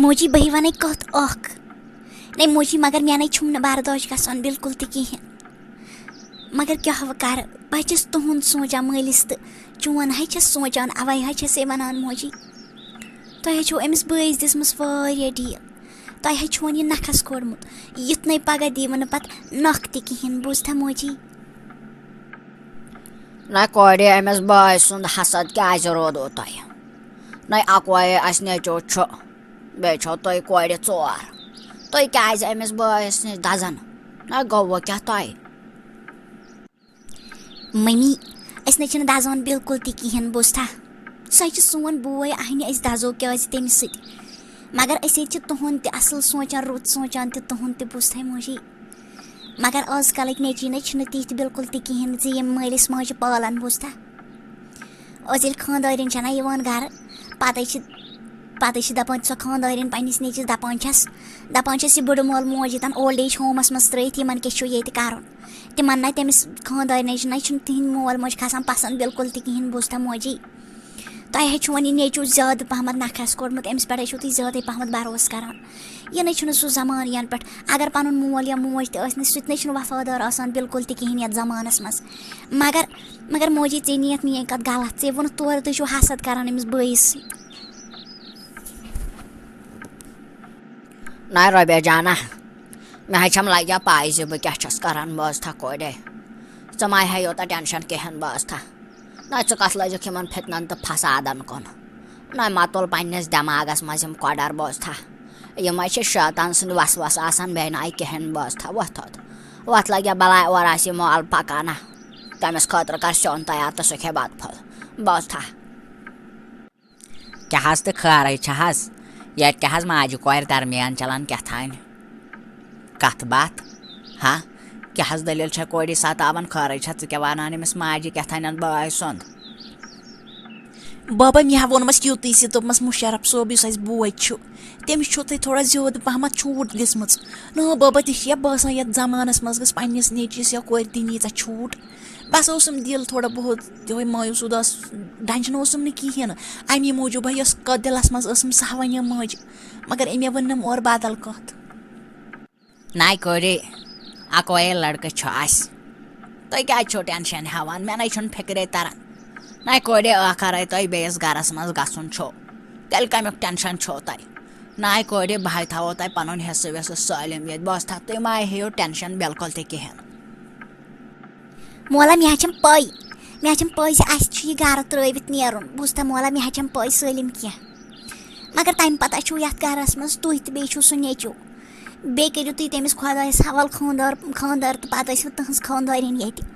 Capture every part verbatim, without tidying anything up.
موجی، بہٕ وَنَے کَتھ اَکھ۔ نَے موجی، مگر مےٚ نَے چھُم نہٕ برداش گژھان بِلکُل تہِ کِہیٖنۍ۔ مگر کیٛاہ وۄنۍ کَرٕ؟ بہٕ چھَس تُہُنٛد سونٛچان مٲلِس تہٕ چون حظ چھَس سونٛچان، اَوَے حظ چھَسے وَنان موجی۔ تۄہہِ حظ چھو أمِس بٲیِس دِژمٕژ واریاہ ڈیٖل۔ تۄہہِ حظ چھُون یہِ نَکھَس کوٚڑمُت۔ یُتھ نَے پَگاہ دِیہِ وٕ نہٕ پَتہٕ نَکھ تہِ کِہیٖنۍ، بوٗزتھا موجی؟ نہ کورِ، أمِس بٲے سُنٛد حسد کیٛازِ روٗدوٕ تۄہہِ؟ نَے اَکوے اَسہِ نیٚچو چھُ، بیٚیہِ چھو تُہۍ کورِ ژور۔ تُہۍ کیٛازِ أمِس بٲیِس نِش دَزان؟ نَے گوٚوٕ کیٛاہ تۄہہِ؟ مٔمی، أسۍ نَے چھِنہٕ دَزان بِلکُل تہِ کِہیٖنۍ، بوٗزتھا؟ سُہ حظ چھِ سون بوے، اَہنہِ أسۍ دَزو کیٛازِ تٔمِس سۭتۍ؟ مگر أسۍ حظ چھِ تُہُنٛد تہِ اَصٕل سونٛچان، رُت سونٛچان تہِ تُہُنٛد تہِ، بوٗزتھا موجی؟ مگر آز کلٕکۍ نیٚچی نَے چھِنہٕ تِتھۍ بِلکُل تہِ کِہیٖنۍ زِ یِم مٲلِس ماجہِ پالَن، بوٗزتھا؟ آز ییٚلہِ خانٛدارِنۍ چھَنہ یِوان گَرٕ، پَتہٕ چھِ، پَتہٕ چھِ دَپان سۄ خانٛدارِنۍ پنٛنِس نیٚچِس دَپان چھَس، دَپان چھَس، یہِ بٕڈٕ مول موج ییٚتٮ۪ن اولڈ ایج ہومَس منٛز ترٛٲیِتھ، یِمَن کیٛاہ چھُ ییٚتہِ کَرُن؟ تِمَن نَے تٔمِس خانٛدارِنۍ چھِ نَے چھُنہٕ تِہِنٛدۍ مول موج کھَسان پَسنٛد بِلکُل تہِ کِہیٖنۍ، بوٗزتھا موجی؟ تۄہہِ حظ چھُ وۄنۍ یہِ نیٚچوٗ زیادٕ پَہمَتھ نَکھَس کوٚڑمُت، أمِس پٮ۪ٹھ حظ چھُو تُہۍ زیادَے پَہمَتھ بَروسہٕ کَران۔ یہِ نَے چھُنہٕ سُہ زَمانہٕ یَنہٕ پٮ۪ٹھ، اگر پَنُن مول یا موج تہِ ٲسۍ نہٕ، سُہ تہِ نَے چھُنہٕ وفادار آسان بِلکُل تہِ کِہیٖنۍ یَتھ زَمانَس منٛز۔ مگر، مگر موجی، ژےٚ نِیَتھ میٛٲنۍ کَتھ غلط، ژےٚ ووٚنُتھ تورٕ تُہۍ چھُو حسد کَران أمِس بٲیِس سۭتۍ۔ نَے رۄبیہ جانہ، مےٚ حظ چھَم لَگیا پَے زِ بہٕ کیٛاہ چھَس کَران، بوٗزتھا کورِ؟ ژٕ مہ ہےٚ یوٗتاہ ٹٮ۪نشَن کِہیٖنۍ، بوٗزتھا؟ نہ، ژٕ کَتھ لٔجِکھ یِمَن فِتنَن تہٕ فسادَن کُن؟ نہ، مہ تُل پنٛنِس دٮ۪ماغَس منٛز یِم کۄڈَر، بوٗزتھا؟ یِمَے چھِ شیطان سٕنٛدۍ وسوسہٕ آسان، بیٚیہِ نَے کِہیٖنۍ، بوٗزتھا؟ وۄتھ تھوٚد، وۄتھ لَگہِ بَلاے، اورٕ آسہِ یہِ مال پَکان۔ تٔمِس خٲطرٕ کَر سیُن تیار تہٕ سُہ کھے بَتہٕ پھوٚل، بوٗزتھا؟ کیٛاہ حظ تہٕ خٲرٕے چھےٚ حظ؟ ییٚتہِ کیٛاہ حظ ماجہِ کورِ درمیان چلان کیٛاہ تھانۍ کتھ باتھ؟ ہا؟ کیٛاہ حظ دٔلیٖل چھےٚ کورِ ستاوان؟ خٲرٕے چھےٚ؟ ژٕ کیٛاہ ونان أمِس ماجہِ کیٛاہ تھانٮ۪ن بٲے سُنٛد؟ بابا، مےٚ ہا ووٚنمَس یُتُے زِ دوٚپمَس، مُشرف صٲب یُس اَسہِ بوے چھُ، تٔمِس چھُو تۄہہِ تھوڑا زیادٕ پہمتھ چھوٗٹ دِژمٕژ۔ نہ بابا، تہِ چھِ یا باسان یَتھ زمانَس منٛز گٔژھ پنٛنِس نیٚچوِس یا کورِ دِنۍ ییٖژاہ چھوٗٹ۔ بس اوسُم دِل تھوڑا بہت یِہوٚے مایوٗس اُداس، ٹٮ۪نشَن اوسُم نہٕ کِہیٖنۍ نہٕ۔ اَمی موٗجوٗب ہا یۄس کَتھ دِلَس منٛز ٲسٕم، سۄ ہا وَنیو ماجہِ۔ مگر أمۍ ؤنۍ نہٕ اورٕ بدل کَتھ۔ نَے کورِ، اَکوے لڑکہٕ چھُ اَسہِ۔ تُہۍ کیٛازِ چھِو ٹٮ۪نشَن ہٮ۪وان؟ مےٚ نَے چھُنہٕ فِکرے تَران۔ نَے کورِ، ٲخرَے تۄہہِ بیٚیِس گَرَس منٛز گژھُن چھُو، تیٚلہِ کَمیُک ٹٮ۪نشَن چھُو تۄہہِ؟ نَے کورِ، بہٕ ہَے تھاوو تۄہہِ پَنُن حِصہٕ وِصہٕ سٲلِم ییٚتہِ۔ بہٕ اوسُس تھاو-، تُہۍ مَہ ہیٚیِو ٹٮ۪نشَن بِلکُل تہِ کِہیٖنۍ۔ مولا، مےٚ حظ چھَم پَے، مےٚ حظ چھَم پَے زِ اَسہِ چھُ یہِ گَرٕ ترٛٲوِتھ نیرُن۔ بوٗزتھا مولا، مےٚ حظ چھَم پَے سٲلِم کینٛہہ۔ مگر تَمہِ پَتہٕ چھُ یَتھ گَرَس منٛز تُہۍ تہٕ بیٚیہِ چھُو سُہ نیٚچوٗ۔ بیٚیہِ کٔرِو تُہۍ تٔمِس خۄدایَس حوال خانٛدار، خانٛدار تہٕ پَتہٕ ٲسِو تٕہٕنٛز خانٛدارِنۍ ییٚتہِ۔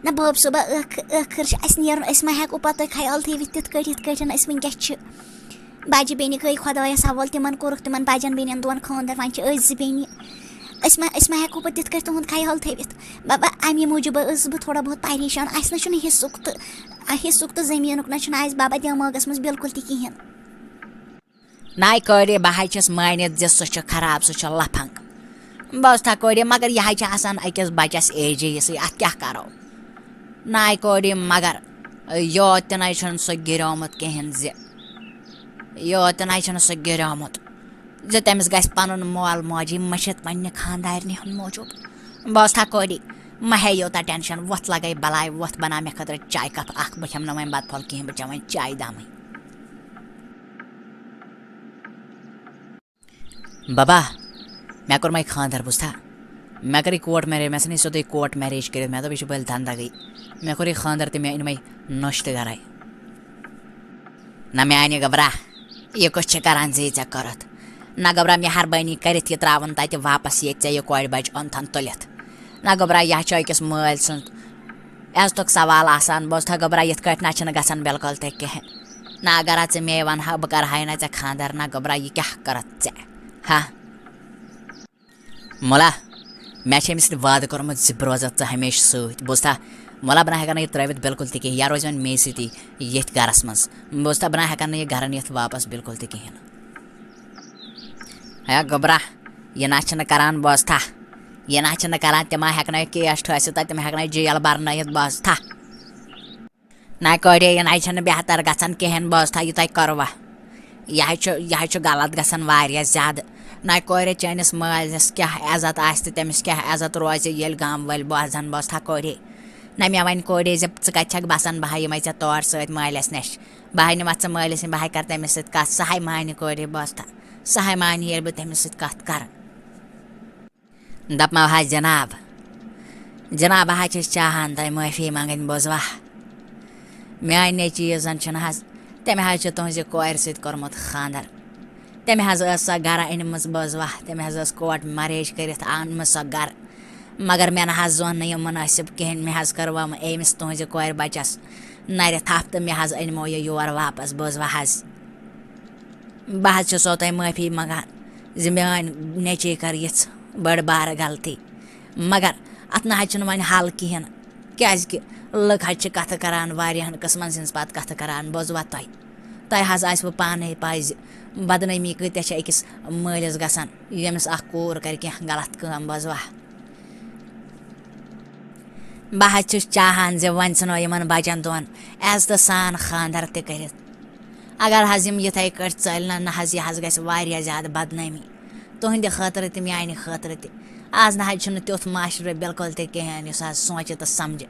نہ بٲب صٲبا، ٲخ-، ٲخٕر چھِ اَسہِ نیرُن، أسۍ ما ہٮ۪کو پَتہٕ تۄہہِ خیال تھٲوِتھ تِتھ کٲٹھۍ، یِتھ کٲٹھۍ أسۍ وٕنکٮ۪س چھِ؟ بَجہِ بیٚنہِ گٔے خۄدایَس حوال، تِمَن کوٚرُکھ تِمَن بَجَن بیٚنٮ۪ن دۄن خانٛدَر، وۄنۍ چھِ أسۍ زٕ بیٚنہِ۔ أسۍ ما، أسۍ ما ہٮ۪کو پَتہٕ تِتھ کٲٹھۍ تُہُنٛد خیال تھٲوِتھ؟ بَبا، اَمی موٗجوٗب ٲسٕس بہٕ تھوڑا بہت پریشان۔ اَسہِ نہ چھُنہٕ حِصُک تہٕ، حِصُک تہٕ زٔمیٖنُک نہ چھُنہٕ اَسہِ بَبا دٮ۪ماغَس منٛز بِلکُل تہِ کِہیٖنۍ۔ نَے کورِ، بہٕ حظ چھَس مٲنِتھ زِ سُہ چھُ خراب، سُہ چھُ لَفنٛگ۔ بہٕ اوسُس تھا کورِ، مگر یہِ حظ چھِ آسان أکِس بَچَس ایجے یِژٕے، اَتھ کیٛاہ کَرو؟ نَے کورِ، مگر یوت تہِ نَے چھُنہٕ سُہ گِریومُت کِہیٖنۍ زِ، یوت تہِ نَے چھُنہٕ سُہ گِریومُت زِ تٔمِس گژھِ پَنُن مول موجی مٔشِتھ پنٛنہِ خانٛدارنہِ ہُنٛد موٗجوٗب۔ بہٕ اوسُس تھا کورِ، مہ ہےٚ یوٗتاہ ٹٮ۪نشَن، وۄتھ لَگَے بَلاے، وۄتھ بَناو مےٚ خٲطرٕ چایہِ کَپ اَکھ، بہٕ کھٮ۪مہٕ نہٕ وۄنۍ بَتہٕ پھوٚل کِہیٖنۍ، بہٕ چٮ۪مہٕ وۄنۍ چایہِ دامٕے۔ بابا، مےٚ کوٚر مَے خانٛدر، بوٗزتھا؟ مےٚ کٔر یہِ court marriage، مےٚ ژھٕنۍ سیوٚدُے court marriage کٔرِتھ۔ مےٚ دوٚپ، یہِ چھُ بٔلۍ دھنٛدٕ گٔے۔ مےٚ کوٚر یہِ خانٛدر تہٕ مےٚ أنۍ مَے نوٚش تہٕ گرے۔ نہ میانہِ گبرا، یہِ کُس چھِ کران زِ ژےٚ کٔرٕتھ؟ نہ گبرا، مہربٲنی کٔرِتھ یہِ ترٛاوُن تَتہِ واپس، ییٚتہِ ژےٚ یہِ کورِ بچہِ اوٚنتھن تُلِتھ۔ نہ گبرا، یہِ ہا چھُ أکِس مٲلۍ سُنٛد عزتُک سوال آسان۔ بوٗزتھا گبرا، یِتھ کٲٹھۍ نہ چھِنہٕ گژھان بِلکُل تہِ کِہیٖنۍ۔ نہ اگر ژٕ مے وَنہٕ ہا، بہٕ کَرٕ ہا نہٕ ژےٚ خانٛدر۔ نہ گوٚبرا، یہِ کیٛاہ کٔرٕتھ ژےٚ؟ ہا؟ مولا، مےٚ چھِ أمِس سۭتۍ وعدٕ کوٚرمُت زِ بہٕ روزَتھ ژٕ ہمیشہٕ سۭتۍ۔ بوٗزتھا؟ مولا، بہٕ نہ ہٮ۪کَن نہٕ یہِ ترٛٲوِتھ بِلکُل تہِ کِہیٖنۍ۔ یا روزِ وۄنۍ مے سۭتی ییٚتھۍ گَرَس منٛز۔ بوٗزتھا؟ بہٕ نہ ہٮ۪کَن نہٕ یہِ گَرٕ نِتھ واپَس بِلکُل تہِ کِہیٖنۍ۔ ہے گوٚبرا، یہِ نہ چھِنہٕ کَران، بوٗزتھا؟ یہِ نہ چھِنہٕ کَران، تِم ہا ہٮ۪کَن نہٕ case ٹھٲسِتھ تہٕ تِم ہٮ۪کَن نہٕ jail بَرنٲیِتھ، بوٗزتھا؟ نہ کورے، یہِ نَے چھَنہٕ بہتر گژھان کِہیٖنۍ، بوٗزتھا، یہِ تۄہہِ کوٚروٕ؟ یہِ حظ چھُ، یہِ حظ چھُ غلط گژھان واریاہ زیادٕ۔ نہ کورِ، چٲنِس مٲلِس کیٛاہ عزت آسہِ تہٕ تٔمِس کیٛاہ عزت روزِ، ییٚلہِ گامہٕ وٲلۍ بوزن بوز تھا کورِ۔ نہ مےٚ وَنہِ کورِ زِ ژٕ کَتہِ چھَکھ بَسان، بہٕ ہا یِمَے ژےٚ تور سۭتۍ مٲلِس نِش۔ بہٕ ہا نِمَتھ ژٕ مٲلِس نِش، بہٕ ہا کَرٕ تٔمِس سۭتۍ کَتھ، سۄ ہا مانہِ کورِ بوز تھا۔ سۄ ہا مانہِ ییٚلہِ بہٕ تٔمِس سۭتۍ کَتھ کَرٕ۔ دَپمو حظ جناب، جناب، بہٕ حظ چھَس چاہان تۄہہِ معٲفی منٛگٕنۍ، بوزوا؟ میٛانہِ نیٚچی یُس زَن چھُنہٕ حظ، تٔمۍ حظ چھُ تُہٕنٛزِ کورِ سۭتۍ کوٚرمُت خانٛدر۔ تٔمۍ حظ ٲس سۄ گَرٕ أنمٕژ، بوزوا؟ تٔمۍ حظ ٲس court marriage کٔرِتھ أنمٕژ سۄ گَرٕ۔ مگر مےٚ نہ حظ زون نہٕ یہِ مُنٲسِب کِہیٖنۍ، مےٚ حظ کٔر وۄنۍ أمِس تُہٕنٛزِ کورِ بَچَس نَرِ تھَپھ تہٕ مےٚ حظ أنمو یہِ یور واپَس، بوزوا حظ؟ بہٕ حظ چھُسو تۄہہِ معٲفی منٛگان زِ میٛٲنۍ نیٚچی کٔر یِژھ بٔڑ بارٕ غلطی، مگر اَتھ نہ حظ چھُنہٕ وۄنۍ حل کِہیٖنۍ، کیٛازِکہِ لُکھ حظ چھِ کَتھٕ کَران، واریاہَن قٕسمَن ہٕنٛز پَتہٕ کَتھٕ کَران۔ بوزوا تۄہہِ؟ تۄہہِ حظ آسِوٕ پانَے پَے زِ بدنٲمی کۭتیٛاہ چھِ أکِس مٲلِس گژھان، ییٚمِس اَکھ کوٗر کَرِ کینٛہہ غلط کٲم۔ بوزوا؟ بہٕ حظ چھُس چاہان زِ وۄنۍ ژھٕنو یِمَن بَچَن دۄن عزتہٕ سان خانٛدر تہِ کٔرِتھ۔ اگر حظ یِم یِتھَے کٲٹھۍ ژٔلۍ نہ، نہ حظ، یہِ حظ گژھِ واریاہ زیادٕ بدنٲمی تُہٕنٛدِ خٲطرٕ تہِ، میٛانہِ خٲطرٕ تہِ۔ آز نہ حظ چھُنہٕ تیُتھ معاشرٕ بِلکُل تہِ کِہیٖنۍ یُس حظ سونٛچہِ تہٕ سَمجھِ۔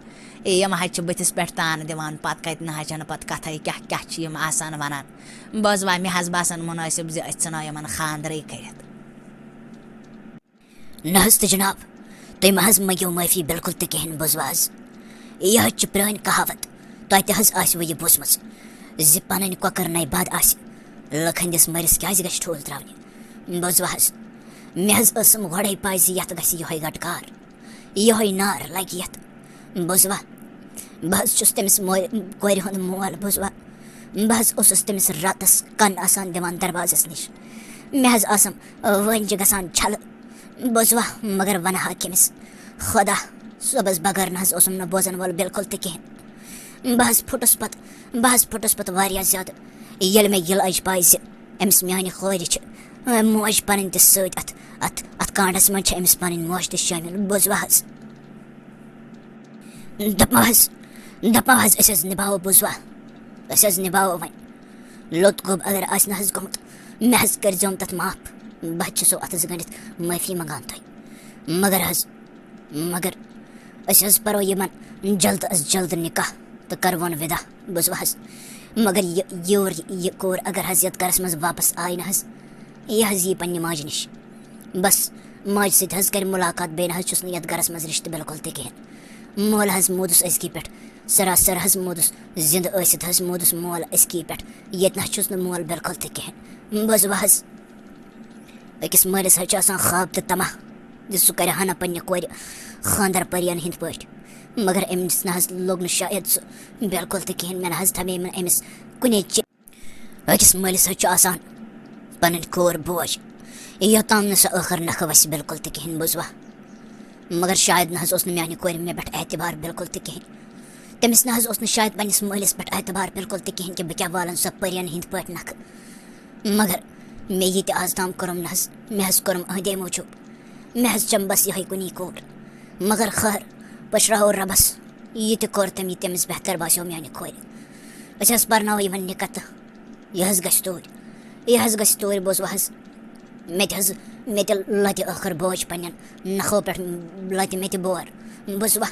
یِم حظ چھِ بٕتھِس پٮ۪ٹھ تانہٕ دِوان، پَتہٕ کَتہِ نہ حظ چھَنہٕ پَتہٕ کَتھَے کیٛاہ کیٛاہ چھِ یِم آسان وَنان۔ بوزوا، مےٚ حظ باسان مُنٲسِب زِ أسۍ ژھٕنو یِمَن خانٛدرٕے کٔرِتھ۔ نہ حظ تہٕ جناب، تُہۍ مہ حظ منٛگِو معٲفی بِلکُل تہِ کِہیٖنۍ، بوٗزوا حظ؟ یہِ حظ چھِ پرٛٲنۍ کہاوت، تۄہہِ تہِ حظ آسِوٕ یہِ بوٗزمٕژ زِ پنٕنۍ کۄکر نَے بد آسہِ، لُکھ ہٕنٛدِس مٲرِس کیٛازِ گژھِ ٹھوٗل ترٛاونہِ؟ بوٗزوا حظ؟ مےٚ حظ ٲسٕم گۄڈَے پَے زِ یَتھ گژھِ یِہوٚے گٹہٕ کار، یِہوٚے نار لَگہِ یَتھ۔ بوٗزوا؟ بہٕ حظ چھُس تٔمِس مورِ-، کورِ ہُنٛد مول، بوٗزوا؟ بہٕ حظ اوسُس تٔمِس راتَس کَن آسان دِوان دروازَس نِش۔ مےٚ حظ آسَم وٲنجہِ گژھان چھَلہٕ۔ بوٗزوا، مگر وَنہٕ ہا کٔمِس؟ خۄدا صٲبَس بغٲر نہ حظ اوسُم نہٕ بوزَن وول بِلکُل تہِ کِہیٖنۍ۔ بہٕ حظ پھُٹُس پَتہٕ، بہٕ حظ پھُٹُس پَتہٕ واریاہ زیادٕ، ییٚلہِ مےٚ یہِ لٔج پَے زِ أمِس میٛانہِ کورِ چھِ، موج پَنٕنۍ تہِ سۭتۍ اَتھ، اَتھ، اَتھ کانٛڈَس منٛز چھِ أمِس پَنٕنۍ موج تہِ شٲمِل۔ بوٗزوا حظ؟ دَپمو حظ، دَپمو حظ، أسۍ حظ نِباوو، بوٗزوا؟ أسۍ حظ نِباوو وۄنۍ۔ لوٚت گوٚب اگر آسہِ نہ حظ گوٚمُت، مےٚ حظ کٔرۍزیوم تَتھ معاف۔ بہٕ حظ چھُسو اَتھَس گٔنٛڈِتھ معٲفی منٛگان تۄہہِ۔ مگر حظ، مگر أسۍ حظ پَرو یِمَن جلد از جلد نِکاح تہٕ کَرٕوون وِدا، بوٗزوا حظ؟ مگر یہِ یور یہِ کوٗر اگر حظ یَتھ گَرَس منٛز واپَس آیہِ نہ حظ، یہِ حظ یی پنٛنہِ ماجہِ نِش۔ بَس، ماجہِ سۭتۍ حظ کَرِ مُلاقات، بیٚیہِ نہ حظ چھُس نہٕ یَتھ گَرَس منٛز رِشتہٕ بِلکُل تہِ کِہیٖنۍ۔ مول حظ موٗدُس أزکی پٮ۪ٹھ، سراسر حظ موٗدُس، زِندٕ ٲسِتھ حظ موٗدُس مول أزکی پٮ۪ٹھ۔ ییٚتہِ نہ حظ چھُس نہٕ مول بِلکُل تہِ کِہیٖنۍ۔ بوٗزوا حظ؟ أکِس مٲلِس حظ چھُ آسان خواب تہٕ طمع زِ سُہ کَرِ ہا نہ پنٛنہِ کورِ خانٛدر پٔرِیَن ہِنٛدۍ پٲٹھۍ، مگر أمِس نہ حظ لوٚگ نہٕ شاید سُہ بِلکُل تہِ کِہیٖنۍ۔ مےٚ نہ حظ تھَوے نہٕ أمِس کُنے چہِ-، أکِس مٲلِس حظ چھُ آسان پَنٕنۍ کور بوج، یوٚتام نہٕ سۄ ٲخٕر نَکھٕ وَسہِ بِلکُل تہِ کِہیٖنۍ، بوٗزوا؟ مگر شاید نہ حظ اوس نہٕ میٛانہِ کورِ مےٚ پٮ۪ٹھ اعتبار بِلکُل تہِ کِہیٖنۍ۔ تٔمِس نہ حظ اوس نہٕ شاید پنٛنِس مٲلِس پٮ۪ٹھ اعتبار بِلکُل تہِ کِہیٖنۍ کہِ بہٕ کیٛاہ والَن سۄ پٔرِیَن ہِنٛدۍ پٲٹھۍ نَکھٕ۔ مگر مےٚ یہِ تہِ آز تام کوٚرُم نہ حظ، مےٚ حظ کوٚرُم أہٕنٛدے موٗجوٗب۔ مےٚ حظ چَم بَس یِہوٚے کُنی کوٗر۔ مگر خٲر، پٔشراوو رۄبَس، یہِ تہِ کوٚر تٔمۍ، یہِ تٔمِس بہتر باسیو میٛانہِ کورِ۔ أسۍ حظ پَرناوو یِمَن نِکاح تہٕ یہِ حظ گژھِ توٗرۍ، یہِ حظ گژھِ توٗرۍ، بوٗزوٕ حظ؟ مےٚ تہِ حظ، مےٚ تہِ لَتہِ ٲخٕر بوج پنٛنٮ۪ن نَکھو پٮ۪ٹھ، لَتہِ مےٚ تہِ بور، بوٗزوا؟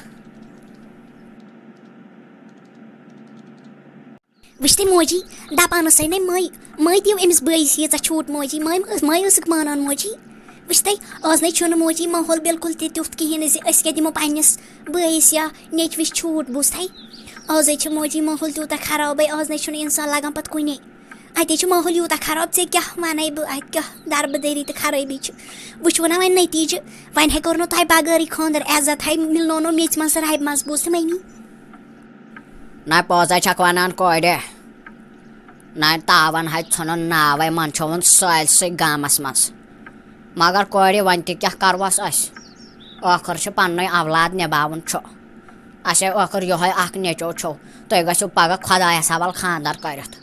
وٕچھ تہٕ موجی، دَپان ٲسَے نے مٔے، مٔے دِیِو أمِس بٲیِس ییٖژاہ چھوٗٹ موجی، مٔے مٔ-، مٔے ٲسٕکھ مانان موجی۔ وٕچھ تَے، آز نے چھُنہٕ موجی ماحول بِلکُل تہِ تیُتھ کِہیٖنۍ زِ أسۍ کیٛاہ دِمو پنٛنِس بٲیِس یا نیٚچوِس چھوٗٹ، بوٗز تھَے؟ آزَے چھِ موجی ماحول تیوٗتاہ خرابٕے، آز نے چھُنہٕ اِنسان لَگان پَتہٕ کُنے۔ اَتے چھُ ماحول یوٗتاہ خراب، ژےٚ کیٛاہ وَنَے بہٕ، اَتہِ کیٛاہ دَربٕدٔری تہٕ خرٲبی چھِ۔ وٕچھو نا وۄنۍ نٔتیٖجہٕ، وۄنۍ ہے کوٚر نہٕ تۄہہِ بغٲرٕے خانٛدر، عزت ہے مِلنو نہٕ میٚژِ منٛز تہٕ رَبہِ منٛز، بوٗز تہٕ مٔمی؟ نہ پوٚز ہے چھکھ ونان کورِ، نہ تاون ہے ژھُنُن ناوے منٛدچھووُن سٲلسٕے گامس منٛز۔ مگر کورِ وۄنۍ تہِ کیٛاہ کرہوس أسۍ؟ ٲخٕر چھُ پننُے اولاد نباوُن چھُ۔ اسے ٲخٕر یِہوے اکھ نیٚچو چھُو، تُہۍ گژھِو پگاہ خۄدایس حوال خانٛدر کٔرِتھ۔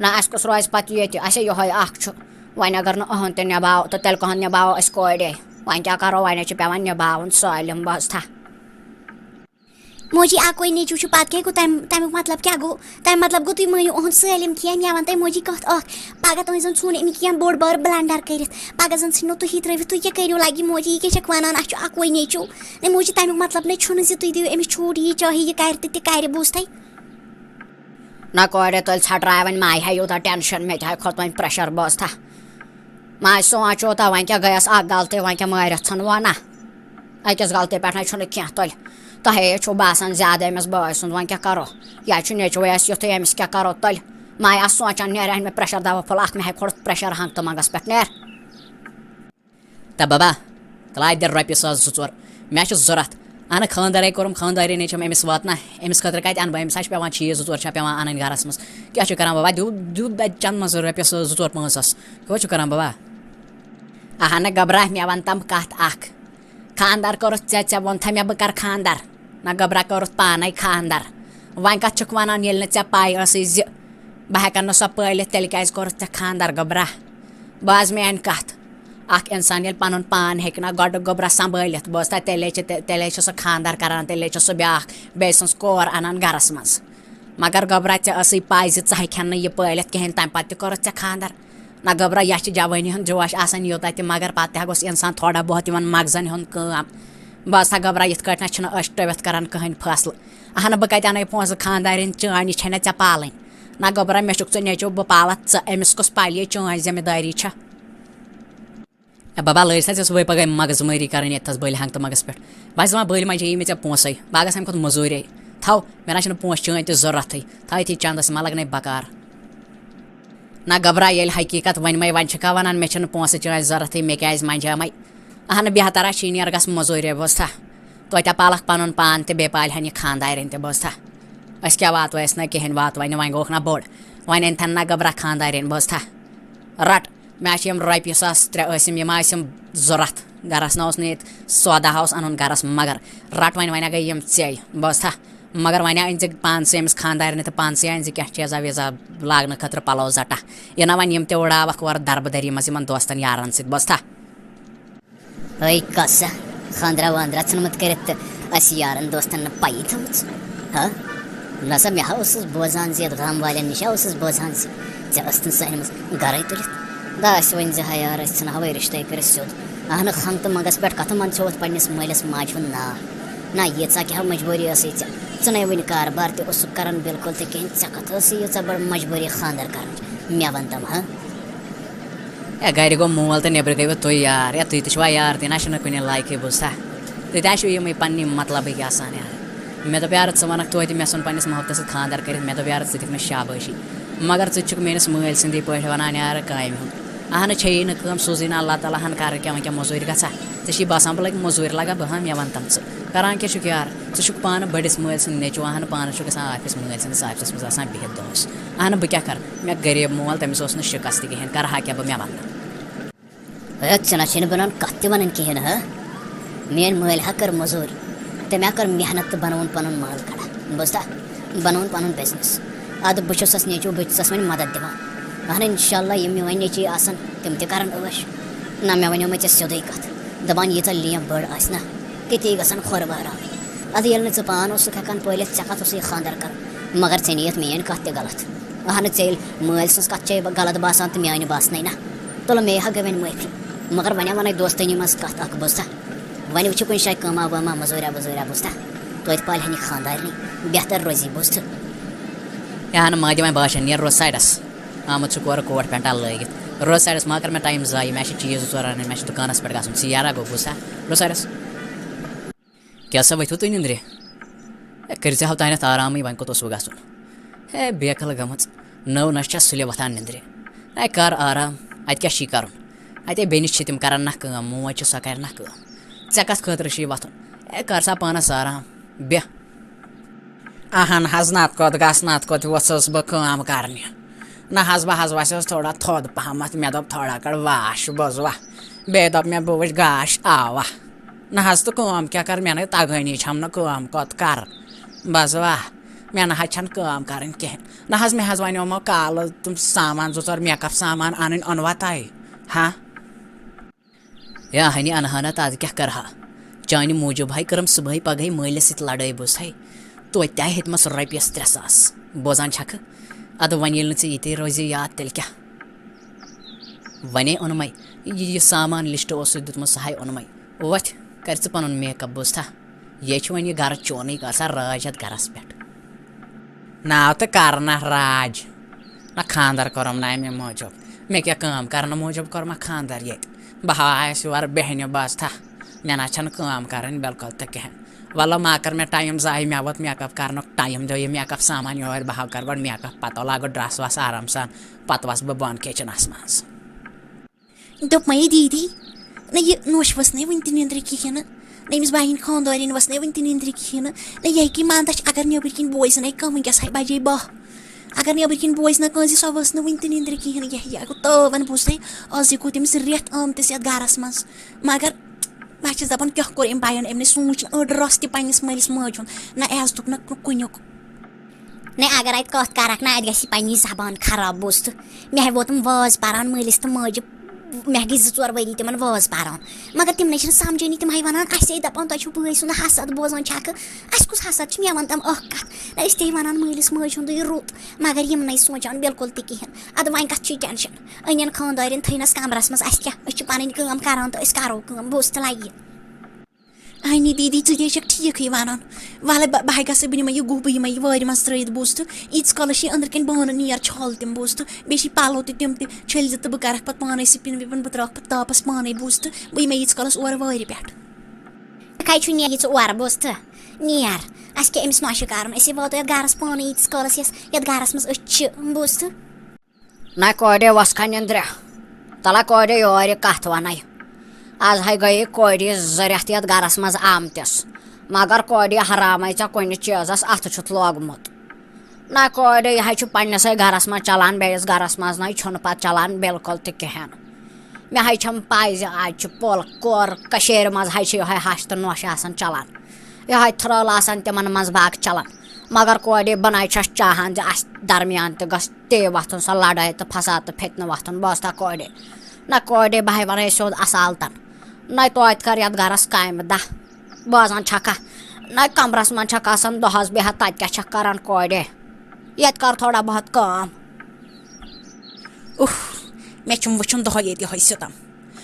نہ اسہِ کُس روزِ پتہٕ ییٚتہِ، اسے یِہوے اکھ چھُ۔ وۄنۍ اگر نہٕ أہُنٛد تہِ نباو تہٕ تیٚلہِ کٕہُنٛد نباوو أسۍ کورے؟ وۄنۍ کیٛاہ کرو، وۄنۍ حظ چھُ پٮ۪وان نباوُن سٲلِم بوزتھا۔ موجی، اکوے نیٚچوٗ چھُ، پتہٕ کیٛاہ گوٚو؟ تَمہِ، تَمیُک مطلب کیٛاہ گوٚو؟ تَمہِ مطلب گوٚو، تُہۍ مٲنِو اُہُنٛد سٲلِم کینٛہہ۔ مےٚ وَن تُہۍ موجی کَتھ اَکھ، پگاہ تُہۍ زَن ژھُن أمۍ کینٛہہ بوٚڑ بار بلنڈر کٔرِتھ، پگاہ زَن ژھٕنِو تُہی ترٛٲوِتھ، تُہۍ کیٛاہ کٔرِو لگہِ؟ موجی، یہِ کیٛاہ چھَکھ وَنان؟ اَسہِ چھُ اکوے نیٚچوٗ۔ نہ موجی، تَمیُک مطلب نہ چھُنہٕ زِ تُہۍ دِیِو أمِس چھوٹ، یہِ چاہے یہِ کَرِ تہٕ تہِ کَرِ، بوٗزتھٕے؟ نہ کورِ، تُلۍ ژھٹراے وۄنۍ مایہِ ہا یوٗتاہ ٹینشن، مےٚ تہِ ہا کھوٚت وۄنۍ پریشر، بوٗزتھا؟ ماے سونٛچو تہٕ وۄنۍ کیٛاہ گٔیَس اَکھ غلطی، وۄنۍ کیٛاہ مٲرِتھ ژھٕنوا نا؟ أکِس غلطی پٮ۪ٹھ نَے چھُنہٕ کینٛہہ تُلۍ۔ تۄہے چھُو باسان زیادٕ أمِس بٲے سُنٛد، وۄنۍ کیٛاہ کَرو؟ یہِ حظ چھُ نیٚچوٗ اَسہِ یُتھُے، أمِس کیٛاہ کَرو تُلۍ؟ ماے آسہٕ سونٛچان، نیرِ ہا مےٚ پرٛیشَر دوا پھوٚل اَکھ، مےٚ ہَے کھوٚت پرٛیشَر ہنٛگ تہٕ منٛگَس پٮ۪ٹھ، نیر۔ تہٕ بَبا، تَلہٕ اَتہِ دِ رۄپیہِ ساس زٕ ژور، مےٚ چھُ ضوٚرَتھ۔ اَنہٕ خانٛدارَے کوٚرُم، خانٛدارِنۍ چھَم أمِس واتنہ، أمِس خٲطرٕ کَتہِ اَنہٕ بہٕ؟ أمِس ہا چھِ پٮ۪وان چیٖز زٕ ژور چھا پٮ۪وان اَنٕنۍ گَرَس منٛز۔ کیٛاہ چھُ کَران بَبا؟ دیُت، دیُت اَتہِ چَنٛدٕ منٛز رۄپیَس زٕ ژور پانٛژھ ساس۔ کیٛاہ چھُ کَران بَبا؟ اَہَنہٕ گبرا، مےٚ وَن تَم کَتھ اَکھ۔ خانٛدار کوٚرُتھ ژےٚ، ژےٚ ووٚنتھا مےٚ بہٕ کَرٕ خانٛدار؟ نہ گبرا، کوٚرُتھ پانَے خانٛدار۔ وۄنۍ کَتھ چھُکھ وَنان، ییٚلہِ نہٕ ژےٚ پَے ٲسٕے زِ بہٕ ہٮ۪کَن نہٕ سۄ پٲلِتھ، تیٚلہِ کیٛازِ کوٚرُتھ ژےٚ خانٛدار گبرا؟ بوز میٛٲنۍ کَتھ، اَکھ اِنسان ییٚلہِ پَنُن پان ہیٚکہِ نہ گۄڈٕ گوٚبرا سنبھٲلِتھ، بوز تہ، تیٚلے چھِ، تیٚلے چھِ سُہ خانٛدار کران، تیٚلے چھِ سُہ بیٛاکھ بیٚیہِ سٕنٛز کور اَنان گرس منٛز۔ مگر گوٚبرا، ژےٚ ٲسٕے پَے زِ ژٕ ہیٚکہِ ہن نہٕ یہِ پٲلِتھ کِہیٖنۍ، تَمہِ پتہٕ تہِ کوٚرُتھ ژےٚ خانٛدار۔ نہ گوٚبرا، یَتھ چھِ جوٲنی ہُنٛد جوش آسان یوٗتاہ تہِ، مگر پتہٕ تہِ ہا گوٚژھ اِنسان تھوڑا بہت یِمن مغزن ہُنٛد کٲم۔ بوز تہ گوٚبرا، یِتھ کٲٹھۍ نہ چھِنہٕ أسۍ ٹٔوِتھ کران کٕہٕنۍ فٲصلہٕ۔ اہنہٕ، بہٕ کَتہِ اَنَے پونٛسہٕ خانٛدارٮ۪ن چٲنۍ، یہِ چھےٚ نہ ژےٚ پالٕنۍ۔ نہ گوٚبرا، مےٚ چھُکھ ژٕ نیٚچو، بہٕ پالَتھ ژٕ، أمِس کُس پالہِ یہِ چٲنۍ ذمہٕ دٲری چھےٚ؟ اے بابا، لٲج سا ژےٚ صُبحٲے پگاہ مغز مٲری کرٕنۍ ییٚتہِ تھَس بٔلۍ ہنٛگ تہٕ مغز پٮ۪ٹھ؟ بس دَپان، بٔلۍ ما چھے یہِ مےٚ ژےٚ پونٛسَے؟ بہٕ ہا گژھٕ اَمہِ کھۄتہٕ مٔزوٗرے۔ تھاو، مےٚ نہ چھُنہٕ پونٛسہٕ چٲنۍ تہِ ضوٚرَتھٕے۔ تھاو ییٚتھی چندَس، یہِ ما لَگنَے بکار۔ نہ گبرا، ییٚلہِ حقیٖقت ؤنۍ مَے، وۄنۍ چھِکھا وَنان مےٚ چھِنہٕ پونٛسہٕ چٲنۍ ضوٚرَتھٕے، مےٚ کیٛازِ منٛجیمَے؟ اہنہٕ، بہترا چھی نیر گژھ مٔزوٗرۍ، بوزتھا؟ توتہِ پالَکھ پَنُن پان تہِ بیٚیہِ پالہِ ہَن یہِ خانٛدارٮ۪ن تہِ، بوزتھا؟ أسۍ کیٛاہ واتو اَسہِ نہ کِہیٖنۍ، واتو وۄنۍ، وۄنۍ گوٚکھ نہ بوٚڑ۔ وۄنۍ أنۍ تھَن نہ گبرا خانٛدارٮ۪ن، بوزتھا؟ رَٹ، مےٚ چھِ یِم رۄپیہِ ساس ترٛےٚ ٲسِم، یِم ٲسِم ضوٚرَتھ۔ گَرَس نہ اوس نہٕ ییٚتہِ سودا اوس اَنُن گَرَس، مگر رَٹ وۄنۍ، وۄنۍ گٔے یِم ژےٚ، بوزتھا؟ مگر وۄنۍ أنۍ زِ پانسٕے أمِس خانٛدارنہِ تہٕ پانسٕے أنۍ زِ کینٛہہ چیٖزا ویٖزا لاگنہٕ خٲطرٕ پَلو زَٹا۔ یہِ نہ وۄنۍ یِم تہِ اُڑاوَکھ اورٕ دربٕدٔری منٛز یِمَن دوستَن یارَن سۭتۍ، بوزتھا؟ ہے کسا، خانٛدرا وانٛدرا ژھٕنمُت کٔرِتھ تہٕ اَسہِ یارَن دوستَن نہٕ پَیی تھٲومٕژ۔ ہا؟ نہ سا، مےٚ ہا اوسُس بوزان زِ یَتھ گام والٮ۪ن نِش ہا اوسُس بوزان زِ ژےٚ ٲسۍ تِم سانہِ منٛز گَرَے تُلِتھ۔ دَپان ٲسۍ وۄنۍ زِ ہا یار، أسۍ ژھٕنہٕ ہاوَے رِشتَے کٔرِتھ سیوٚد۔ اہنہٕ، ہنٛگ تہٕ منٛگَس پٮ۪ٹھ کَتھٕ منٛد ژھیوٚوُتھ پنٛنِس مٲلِس ماجہِ ہُنٛد ناو۔ نہ، ییٖژاہ کیٛاہ مجبوٗری ٲسٕے ژےٚ؟ ژٕ نَے وٕنہِ کاربار تہِ اوسُکھ کَران بِلکُل تہِ کِہیٖنۍ، ژےٚ کَتھ ٲسٕے ییٖژاہ بٔڑ مجبوٗری خانٛدَر کَرنٕچ؟ مےٚ وَن تَم ہا۔ اے، گرِ گوٚو مول تہٕ نیٚبرٕ گٔیوٕ تُہۍ یار۔ اے، تُہۍ تہِ چھِوا یار؟ تُہۍ نہ چھِو نہٕ کُنہِ لایقٕے، بوٗزتھا؟ تُہۍ تہِ آسِو یِمٕے پننہِ مطلبٕکۍ آسان یار۔ مےٚ دوٚپ یارٕ، ژٕ وَنَکھ توتہِ مےٚ ژھُن پننِس محبتَس سۭتۍ خانٛدر کٔرِتھ۔ مےٚ دوٚپ یارٕ، ژٕ دِکھ مےٚ شابٲشی۔ مگر ژٕ تہِ چھُکھ میٲنِس مٲلۍ سٕنٛدی پٲٹھۍ وَنان یارٕ، کامہِ ہُنٛد۔ اہنہٕ، چھیی نہٕ کٲم، سوٗزٕے نہٕ اللہ تعالیٰ ہن، کَرٕ کیٛاہ، وۄنۍ کیٛاہ مٔزوٗرۍ گژھا؟ ژےٚ چھِی باسان بہٕ لَگہٕ مٔزوٗرۍ لَگہٕ بہٕ؟ ہا، مےٚ وَن تَم ژٕ۔ کران کیٛاہ چھُکھ یارٕ؟ ژٕ چھُکھ پانہٕ بٔڑِس مٲلۍ سُنٛد نیٚچوٗ، اہنہٕ، پانَس چھُکھ گژھان آفِس مٲلۍ سٕنٛدِس آفِسَس منٛز آسان بِہِتھ دۄہَس۔ اہنہٕ، بہٕ کیٛاہ کَرٕ؟ مےٚ غریٖب مول، تٔمِس اوس نہٕ شِکَس تہِ کِہیٖنۍ، کَرٕ ہا کیٛاہ بہٕ، مےٚ وَن تَم۔ ہے، ژےٚ نہ چھے نہٕ بنان کتھ تہِ ونٕنۍ کِہیٖنۍ، ہا؟ میٲنۍ مٲلۍ ہا کٔر مٔزوٗرۍ، تٔمۍ ہا کٔر محنت تہٕ بنووُن پنُن مال کھڑا، بوٗزتھا؟ بنووُن پنُن business۔ ادٕ بہٕ چھُسس نیٚچوٗ، بہٕ تہِ چھُسس وۄنۍ مدد دِوان۔ اہن، انشاءاللہ یِم میٲنۍ نیٚچی آسن، تِم تہِ کرن عٲش۔ نہ، مےٚ ونیومے ژےٚ سیوٚدُے کتھ، دپان ییٖژاہ لیم بٔڑ آسہِ نا، تِتی گژھن کھۄر وہراوٕنۍ۔ ادٕ ییٚلہِ نہٕ ژٕ پانہٕ اوسُکھ ہٮ۪کان پٲلِتھ، ژےٚ کتھ اوسُے یہِ خانٛدر کرُن؟ مگر ژےٚ نِیَتھ میٲنۍ کتھ تہِ غلط۔ اہن، ژےٚ ییٚلہِ مٲلۍ سٕنٛز کتھ چھے غلط باسان تہٕ میٲنۍ باسنٕے نہ، تُلہٕ مے ہا گٔے وۄنۍ معٲفی۔ مگر وۄنۍ ہا وَنَے دوستٲنی منٛز کَتھ اَکھ، بوٗزتھا؟ وۄنۍ وٕچھِ کُنہِ جایہِ کٲما وٲما، مٔزوٗریا ؤزوٗریا، بوٗزتھا؟ توتہِ پالہِ ہا نہٕ خانٛدارنٕے، بہتر روزی، بوٗزتھٕ؟ ہے اہن مٲدِ وۄنۍ باسان، نیر روز سایڈَس۔ آمُت چھُکھ اورٕ کوٹ پینٹا لٲگِتھ۔ روز سایڈَس، ما کر مےٚ ٹایم ضایع، مےٚ چھِ چیٖز زٕ ژور اَنٕنۍ، مےٚ چھِ دُکانَس پٮ۪ٹھ گژھُن، ژٕ یارا گوٚو، بوٗزتھا؟ روز سایڈَس۔ کیٛاہ سا ؤتھِو تُہۍ نِنٛدرِ؟ ہے، کٔرۍ زِ ہاو تانٮ۪تھ آرامٕے، وۄنۍ کوٚت اوسوٕ گژھُن؟ ہے، بیکھل گٔمٕژ۔ نٔو نَش چھےٚ سُلہِ وۄتھان نِنٛدرِ۔ ہے، کر آرام، اَتہِ کیٛاہ چھُے کَرُن؟ اَتے بیٚنہِ چھِ تِم کَران نہ کٲم، موج چھِ سۄ کَرِ نہ کٲم۔ ژےٚ کَتھ خٲطرٕ چھُے وۄتھُن؟ ہے، کر سا پانَس آرام، بیٚہہ۔ اہن حظ، نَتہٕ کوٚت گژھ، نَتہٕ کوٚت ووٚژھُس بہٕ کٲم کَرنہِ۔ نہ حظ، بہٕ حظ وَسیوس تھوڑا تھوٚد پَہمَتھ، مےٚ دوٚپ تھوڑا کَڑ واش، بوزوا؟ بیٚیہِ دوٚپ مےٚ، بہٕ وٕچھ گاش آوا۔ نہ حظ، تہٕ کٲم کیٛاہ کَرٕ؟ مےٚ نَے تَگٲنی چھَم نہٕ کٲم کوٚت کَرٕ۔ بوزوا؟ مےٚ نہ حظ چھَنہٕ کٲم کَرٕنۍ کِہیٖنۍ۔ نہ حظ، مےٚ حظ وَنیومو کالہٕ تِم سامان زٕ ژور، makeup سامان اَنٕنۍ، اوٚنوا تۄہہِ؟ ہا؟ یا ہنی انہانا، تہٕ از کیٛاہ کرٕ ہا؟ چانہِ موٗجوٗب ہاے کٔرٕم صُبحٲے پگہٲے مٲلِس سۭتۍ لڑٲے، بوٗز ہاے؟ توتہِ تہِ آیہِ ہیٚتمَس رۄپیَس ترٛےٚ ساس۔ بوزان چھَکھٕ؟ اَدٕ وۄنۍ ییٚلہِ نہٕ ژےٚ ییٚتے روزِ یاد، تیٚلہِ کیٛاہ؟ وَنے اوٚنمَے۔ یہِ، یہِ سامان لِسٹ اوسُے دیُتمُت، سُہ ہاے اوٚنمَے۔ وۄتھ، کَر ژٕ پَنُن میک اپ، بوٗزتھا؟ یے چھُ وۄنۍ یہِ گَرٕ چونُے، کر سا راج یَتھ گَرَس پٮ۪ٹھ۔ ناو تہٕ کَر نہ راج۔ نہ خانٛدَر کوٚرُم نہ اَمہِ موٗجوٗب۔ مےٚ کیٛاہ کٲم کَرنہٕ موٗجوٗب کوٚر مےٚ خانٛدَر ییٚتہِ؟ بہٕ ہا آیَس یور بیٚہنہِ، بوٗزتھا؟ مےٚ نہ چھَنہٕ کٲم کَرٕنۍ بِلکُل تہِ کِہیٖنۍ۔ وَلہٕ ما کَر مےٚ ٹایم ضایع، مےٚ ووت میک اپ کَرنُک ٹایم، دیو یہِ میک اپ سامان یورٕ، بہٕ ہا کَرٕ گۄڈٕ میک اپ، پَتہٕ لاگہٕ ڈرٛس وَس آرام سان، پَتہٕ وَسہٕ بہٕ بۄن کِچنَس منٛز۔ دوٚپمَے دیٖدی، نہ یہِ نوش ؤژھ نَے وٕنہِ تہِ نیٚنٛدرِ کِہیٖنۍ نہٕ، نہ أمِس بَنہِ خانٛدارِنۍ ؤژھ نَے وٕنہِ تہِ نیٚنٛدرِ کِہیٖنۍ نہٕ، نہ یہِ ہیٚکہِ مَنٛدَچھ اگر نیٚبٕرۍ کِنۍ بوزِ نَے کانٛہہ، وٕنکیٚس ہاے بَجے باہ، اگر نیٚبٕرۍ کِنۍ بوزِ نہ کٲنٛسہِ، سۄ ؤژھ نہٕ وٕنہِ تہِ نیٚنٛدرِ کِہیٖنۍ نہٕ۔ یہِ ہا، یہِ ہا گوٚو تٲوَن، بوٗزتھٕے، آز یہِ گوٚو تٔمِس رٮ۪تھ آمتِس یَتھ گَرَس منٛز۔ مگر بہٕ چھَس دَپان، کیٛاہ کوٚر أمۍ بَیَن؟ أمۍ نَے سوٗنٛچ نہٕ أڑ رَژھ تہِ پنٛنِس مٲلِس ماجہِ ہُنٛد، نہ عزتُک نہ کُنیُک۔ نَے اگر اَتہِ کَتھ کَرَکھ نہ، اَتہِ گژھِ پنٛنی زبان خراب، بوٗزتھٕ۔ مےٚ ہے ووتُم وٲز پَران مٲلِس تہٕ ماجہِ، مےٚ گٔے زٕ ژور ؤری تِمَن وٲز پَران، مگر تِم نَے چھِنہٕ سَمجھٲنی، تِم ہے وَنان اَسے، دَپان تۄہہِ چھُو بٲے سُنٛد حسد بوزان چھَکھٕ، اَسہِ کُس حسد چھُ؟ مےٚ وَن تِم اَکھ کَتھ، نہ أسۍ تہِ ہے وَنان مٲلِس ماجہِ ہُنٛدُے رُت، مگر یِم نَے سونٛچان بِلکُل تہِ کِہیٖنۍ۔ اَدٕ وۄنۍ کَتھ چھُے ٹٮ۪نشَن؟ أنِن خانٛدارٮ۪ن تھٲینَس کَمرَس منٛز، اَسہِ کیٛاہ، أسۍ چھِ پَنٕنۍ کٲم کَران تہٕ أسۍ کَرو کٲم، بوٗزتھٕ لَگہِ۔ اَہنہِ دیٖدی، ژٕ تہِ ہے چھَکھ ٹھیٖکھٕے وَنان۔ وَلہٕ بہٕ، بہٕ ہے گژھٕ، بہٕ نِمَے یہِ گُہہ، بہٕ یِمَے یہِ وارِ منٛز ترٛٲیِتھ، بوٗزتھٕ۔ ییٖتِس کالَس چھِ یہِ أنٛدرٕ کَنۍ بانہٕ نیر چھال تِم، بوٗزتھٕ۔ بیٚیہِ چھِ پَلو تہِ تِم تہِ چھٔلۍ زِ تہٕ بہٕ کَرَکھ پَتہٕ پانَے سِپِن وِپِن، بہٕ ترٛاوَکھ پَتہٕ تاپَس پانَے، بوٗزتھٕ۔ بہٕ یِمَے ییٖتِس کالَس اورٕ وارِ پٮ۪ٹھ۔ کَتہِ چھُ نیرِ ژٕ اورٕ، بوٗزتھٕ؟ نیر، اَسہِ کیٛاہ أمِس نۄشہِ کَرُن؟ أسے واتو یَتھ گَرَس پانَے ییٖتِس کالَس یَس، یَتھ گَرَس منٛز أسۍ چھِ، بوٗزتھٕ۔ نہ کورے وۄژھ کھا نیٚنٛدرِ؟ تَلہ کورے یورٕ کَتھ وَنَے۔ آز ہے گٔیے کورِ زٕ رٮ۪تھ یَتھ گَرَس منٛز آمتِس، مگر کورِ حرامَے ژےٚ کُنہِ چیٖزَس اَتھٕ چھُتھ لوگمُت۔ نہ کورے، یہِ ہے چھُ پنٛنِسٕے گَرَس منٛز چَلان، بیٚیِس گَرَس منٛز نَے چھُنہٕ پَتہٕ چَلان بِلکُل تہِ کِہیٖنۍ۔ مےٚ ہے چھَم پَے زِ آز چھِ پوٚل کور کٔشیٖرِ منٛز ہے چھِ یِہوٚے ہَش تہٕ نۄش آسان چَلان، یِہوٚے تھرٛٲل آسان تِمَن منٛز باغ چَلان، مگر کورِ بہٕ نَے چھَس چاہان زِ اَسہِ درمیان تہِ گٔژھ تے وۄتھُن سۄ لڑٲے تہٕ فساد تہٕ فتنہٕ وۄتھُن۔ بوزتھا کورے، نہ کورے، بہٕ ہے وَنَے سیوٚد اصالتن، نہ توتہِ کر یَتھ گرس کامہِ دہ۔ بوزان چھکھا؟ نہ کمرس منٛز چھکھ آسان دۄہس بِہتھ، تتہِ کیٛاہ چھکھ کران کورے؟ ییٚتہِ کر تھوڑا بہت کٲم۔ اُف، مےٚ چھُم وٕچھُن دۄہے ییٚتہِ یِہوٚے سِتم۔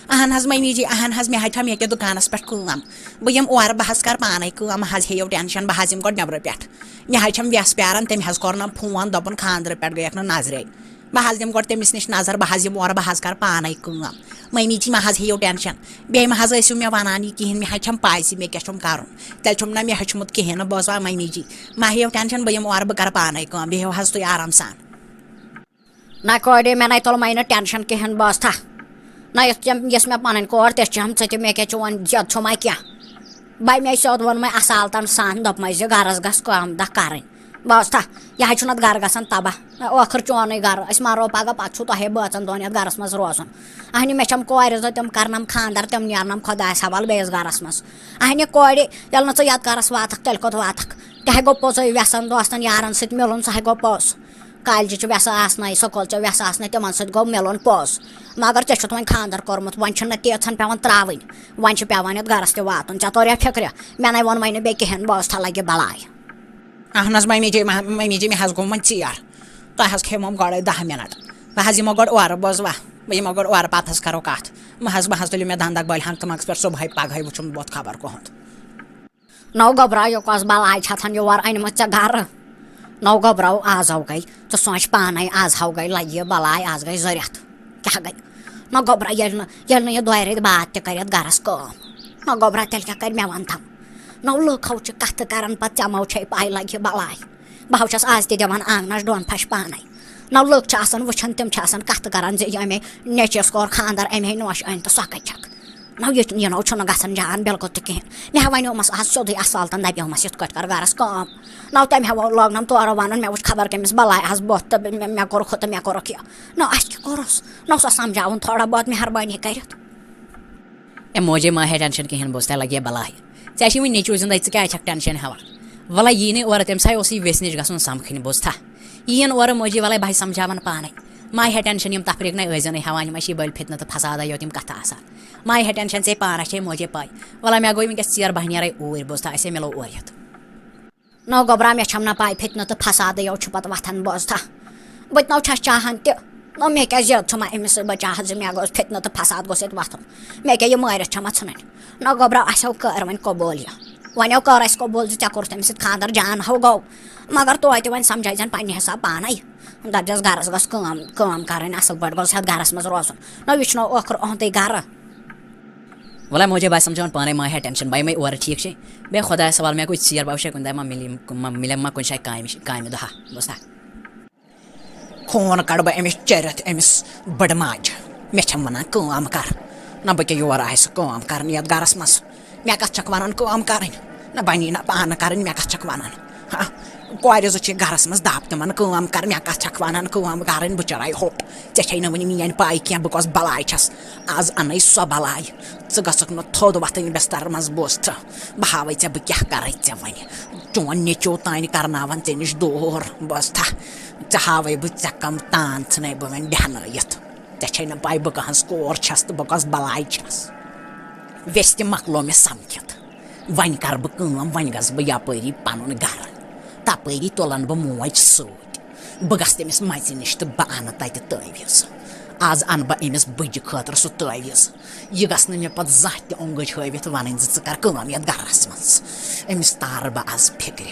اہن حظ ممی جی، اہن حظ، مےٚ حظ چھم ییٚکیٛاہ دُکانس پٮ۪ٹھ کٲم۔ بہٕ یِمہٕ اورٕ، بہٕ حظ کرٕ پانے کٲم، مہ حظ ہیٚیِو ٹٮ۪نشن، بہٕ حظ یِمہٕ گۄڈٕ نٮ۪برٕ پٮ۪ٹھ۔ مےٚ حظ چھم وٮ۪س پیاران، تٔمۍ حظ کوٚرنم فون، دوٚپُن خانٛدرٕ پٮ۪ٹھ گٔیَکھ نہٕ نظرے۔ بہٕ حظ دِمہٕ گۄڈٕ تٔمِس نِش نظر، بہٕ حظ یِمہٕ اورٕ، بہٕ حظ کرٕ پانے کٲم۔ ممی جی، مہ حظ ہیٚیِو ٹٮ۪نشن، بیٚیہِ مہ حظ ٲسِو مےٚ ونان یہِ کِہیٖنۍ، مےٚ حظ چھم پاے زِ مےٚ کیٛاہ چھُم کرُن۔ تیٚلہِ چھُم نہ مےٚ ہیوٚچھمُت کِہیٖنۍ نہٕ، بوزوا ممی جی، مہ ہیٚیِو ٹٮ۪نشن، بہٕ یِمہٕ اورٕ، بہٕ کرٕ پانے کٲم، بیٚہِو حظ تُہۍ آرام سان۔ نہ کورے، مےٚ نَے تُل مَے نہٕ ٹٮ۪نشَن کِہیٖنۍ، بوزتھا؟ نہ یُتھ تٔمۍ، یۄس مےٚ پَنٕنۍ کور، تِژھ چھَم ژٕ تہِ، مےٚ کیٛاہ چون زیادٕ چھُ مَے کینٛہہ؟ بَے مےٚ سیوٚد ووٚن مَے اَصالتَن سان، دوٚپمَے زِ گَرَس گژھ کٲم دَہ کَرٕنۍ، بوزتھا؟ یہِ حظ چھُنہٕ اَتھ گَرٕ گژھان تَباہ۔ نہ ٲخٕر چونُے گَرٕ، أسۍ مَرو پَگاہ، پَتہٕ چھُو تۄہے بٲژَن دۄن یَتھ گَرَس منٛز روزُن۔ اَہنہِ مےٚ چھَم کورِ زٕ، تِم کَرنَم خانٛدَر، تِم نیرنَم خۄدایَس حوالہٕ بیٚیِس گَرَس منٛز۔ اَہنہِ کورِ، ییٚلہِ نہٕ ژٕ یَتھ گَرَس واتَکھ، تیٚلہِ کوٚت واتَکھ؟ تہِ ہے گوٚو پوٚزُے، وٮ۪سَن دوستَن یارَن سۭتۍ مِلُن، سُہ ہے گوٚو پوٚز۔ کالجہِ چھِ وٮ۪سہٕ آسنَے، سکوٗل چھِ وٮ۪سہٕ آسنَے، تِمَن سۭتۍ گوٚو مِلُن پوٚز۔ مگر ژےٚ چھُتھ وۄنۍ خانٛدَر کوٚرمُت، وۄنۍ چھِنہٕ تیٖژہَن پٮ۪وان ترٛاوٕنۍ، وۄنۍ چھِ پٮ۪وان یَتھ گَرَس تہِ واتُن۔ ژےٚ توٚریا فِکرِ؟ مےٚ نَے ووٚن وۄنۍ نہٕ بیٚیہِ کِہیٖنۍ، بہٕ ٲسٕس تھَلَے یہِ بَلاے۔ اہن حظ ممی جی، مہ-، ممی جی، مےٚ حظ گوٚو وۄنۍ ژیر، تۄہہِ حظ کھیوٚمَم گۄڈَے دَہ مِنَٹ، بہٕ حظ یِمو گۄڈٕ اورٕ، بوزوا؟ بہٕ یِمو گۄڈٕ اورٕ، پَتہٕ حظ کَرو کَتھ۔ مہ حظ، مہ حظ تُلِو مےٚ دَنٛدَکھ بٔلۍ ہنٛگتہٕ منٛگَس پٮ۪ٹھ، صُبحٲے پَگہٕے وٕچھُم بہٕ کھبر کُہُنٛد۔ نو گوٚبرا، یہِ کۄس بلاے چھِ اتھن یور أنمٕژ ژےٚ گرٕ؟ نو گوٚبرا، آز ہاو گٔے، ژٕ سونٛچ پانے، آز ہاو گٔے لگہِ یہِ بلاے، آز گٔے زٕ رٮ۪تھ۔ کیٛاہ گٔے؟ نو گوٚبرا، ییٚلہِ نہٕ، ییٚلہِ نہٕ یہِ دۄیہِ رٮ۪تۍ بعد تہِ کرِ یتھ گرس کٲم۔ نو گوٚبرا، تیٚلہِ کیٛاہ کرِ مےٚ ون تم؟ نو لُکھ ہاو چھِ کتھٕ کران پتہٕ، ژےٚ مو چھے پاے لگہِ یہِ بلاے۔ بہٕ ہاو چھس آز تہِ دِوان آنگنس ڈۄن پھش پانے۔ نو لُکھ چھِ آسان وٕچھان، تِم چھِ آسان کتھٕ کران زِ ییٚمے نیٚچوِس کوٚر خانٛدر، أمۍ ہے نوش أنۍ تہٕ سۄ کتہِ چھکھ؟ نو یہِ، یہِ نو چھُنہٕ گژھان جان بالکل تہِ کِہیٖنۍ۔ مےٚ ہا ونیومس آز سیوٚدُے اصالتن، دپیومس یِتھ کٲٹھۍ کر گرس کٲم۔ نو تٔمۍ ہا ووٚن، لوگنم تورٕ ونُن، مےٚ وٕچھ خبر کٔمِس بلاے آز بۄتھ تہٕ مےٚ، مےٚ کوٚرُکھ ہُہ تہٕ مےٚ کوٚرُکھ یہِ۔ نو اسہِ کیٛاہ کوٚرُس؟ نو سۄ سمجھاوُن تھوڑا بہت مہربٲنی کٔرِتھ۔ اے موجے، ما ہے ٹینشن کِہیٖنۍ، بوز، تۄہہِ لگہِ بلاے۔ ژےٚ چھِ وٕنہِ نیٚچوٗ زِندَے، ژٕ کیٛازِ چھَکھ ٹینشن ہٮ۪وان؟ وَلَے یی نہٕ اورٕ، تٔمِس ہا اوسُے ویٚسہِ نِش گژھُن سَمکھٕنۍ، بوزتھا؟ یِیِن اورٕ موجی، وَلَے بہٕ ہے سَمجھاوَن پانَے۔ ما ہے ٹینشن، یِم تفریٖق نَے ٲسۍزٮ۪نٕے ہٮ۪وان، یِم ہا چھِ بٔلۍ فِتنہٕ تہٕ فسادہ یوت، یِم کَتھٕ آسان۔ ما ہے ٹینشن، ژےٚ پانَس چھے موجے پَے۔ وَلَے مےٚ گوٚو وٕنۍکٮ۪س ژیر، بہٕ ہا نیرَے اوٗرۍ، بوزتھا، أسے مِلو اورٕ یَتھ۔ نو گوٚبرا، مےٚ چھَم نہ پاے، فتنہٕ تہٕ فسادٕے یوت چھُ پتہٕ وۄتھان، بوز تھا۔ بہٕ تہِ نو چھَس چاہان تہِ۔ نو مےٚ کیٛاہ زیادٕ چھُ ما أمِس سۭتۍ، بہٕ چاہس زِ مےٚ گوٚژھ فتنہٕ تہٕ فساد گوٚژھ ییٚتہِ وۄتھُن۔ مےٚ کیٛاہ یہِ مٲرِتھ چھَما ژھٕنٕنۍ؟ نو گوٚبرا، اَسہِ ہو کٔر وۄنۍ قبوٗل یہِ۔ وۄنۍ ہو کٔر اَسہِ قبوٗل زِ ژےٚ کوٚرُتھ أمِس سۭتۍ خانٛدر، جان ہو گوٚو۔ مگر توتہِ وۄنۍ سمجھٲے زٮ۪ن پننہِ حساب پانے۔ دَپزٮ۪س گرس گٔژھ کٲم، کٲم کرٕنۍ، اصل پٲٹھۍ گوٚژھ ہٮ۪تھ گرس منٛز روزُن۔ نو یہِ چھُنو ٲخٕر اُہُنٛدُے گرٕ۔ وَلہٕ موجی، بہٕ سمجھاوان پانے، ما ہے ٹینشن، بہٕ یِمے اورٕ، ٹھیٖک چھے؟ بیٚیہِ خۄدایَس حوالہٕ، مےٚ گوٚو ژیر، بہٕ وٕچھے کُنہِ دۄہ ما مِلہِ، ما مِلہِ ما کُنہِ جایہِ کامہِ، کامہِ دۄہا، بوزتھا؟ خوٗن کَڑٕ بہٕ أمِس چٔرِتھ، أمِس بٔڑٕ ماجہِ۔ مےٚ چھَم وَنان کٲم کَر، نہ بہٕ کیٛاہ یور آیَس کٲم کَرنہِ یَتھ گَرَس منٛز؟ مےٚ کَتھ چھَکھ وَنان کٲم کَرٕنۍ؟ نہ بَنی نہ پانہٕ کَرٕنۍ، مےٚ کَتھ چھَکھ وَنان؟ ہا، کورِ زٕ چھِ گَرَس منٛز دَب، تِمَن کٲم کَر، مےٚ کَتھ چھَکھ وَنان کٲم کَرٕنۍ؟ بہٕ چَرایہِ ہوٚٹ، ژےٚ چھے نہٕ وٕنہِ میٛٲنۍ پَے کینٛہہ، بہٕ کۄس بَلاے چھَس۔ آز اَنَے سۄ بَلاے، ژٕ گٔژھکھ نہٕ تھوٚد وۄتھٕنۍ بِستَر منٛز، بوزتھا؟ بہٕ ہاوَے ژےٚ بہٕ کیٛاہ کَرَے ژےٚ وۄنۍ۔ چون نیٚچو تانۍ کَرناوَن ژےٚ نِش دوٗر، بوزتھا؟ ژےٚ ہاوَے بہٕ ژےٚ کَم تان ژھٕنے بہٕ وۄنۍ بیٚہنٲیِتھ۔ ژےٚ چھے نہٕ پَے بہٕ کٕہٕنٛز کور چھَس تہٕ بہٕ کۄس بَلاے چھَس۔ ویٚژھِ تہِ مۄکلو مےٚ سَمکھِتھ۔ وۄنۍ کَرٕ بہٕ کٲم، وۄنۍ گژھٕ بہٕ یَپٲری پَنُن گَرٕ۔ تَپٲری تُلَن بہٕ موج سۭتۍ۔ بہٕ گژھٕ تٔمِس مَژِ نِش تہٕ بہٕ اَنہٕ تَتہِ تٲویٖز۔ آز اَنہٕ بہٕ أمِس بٕجہِ خٲطرٕ سُہ تٲویٖز۔ یہِ گژھِ نہٕ مےٚ پَتہٕ زانٛہہ تہِ اوٚنٛگٕج ہٲوِتھ وَنٕنۍ زِ ژٕ کَر کٲم یَتھ گَرَس منٛز۔ أمِس تارٕ بہٕ آز فِکرِ۔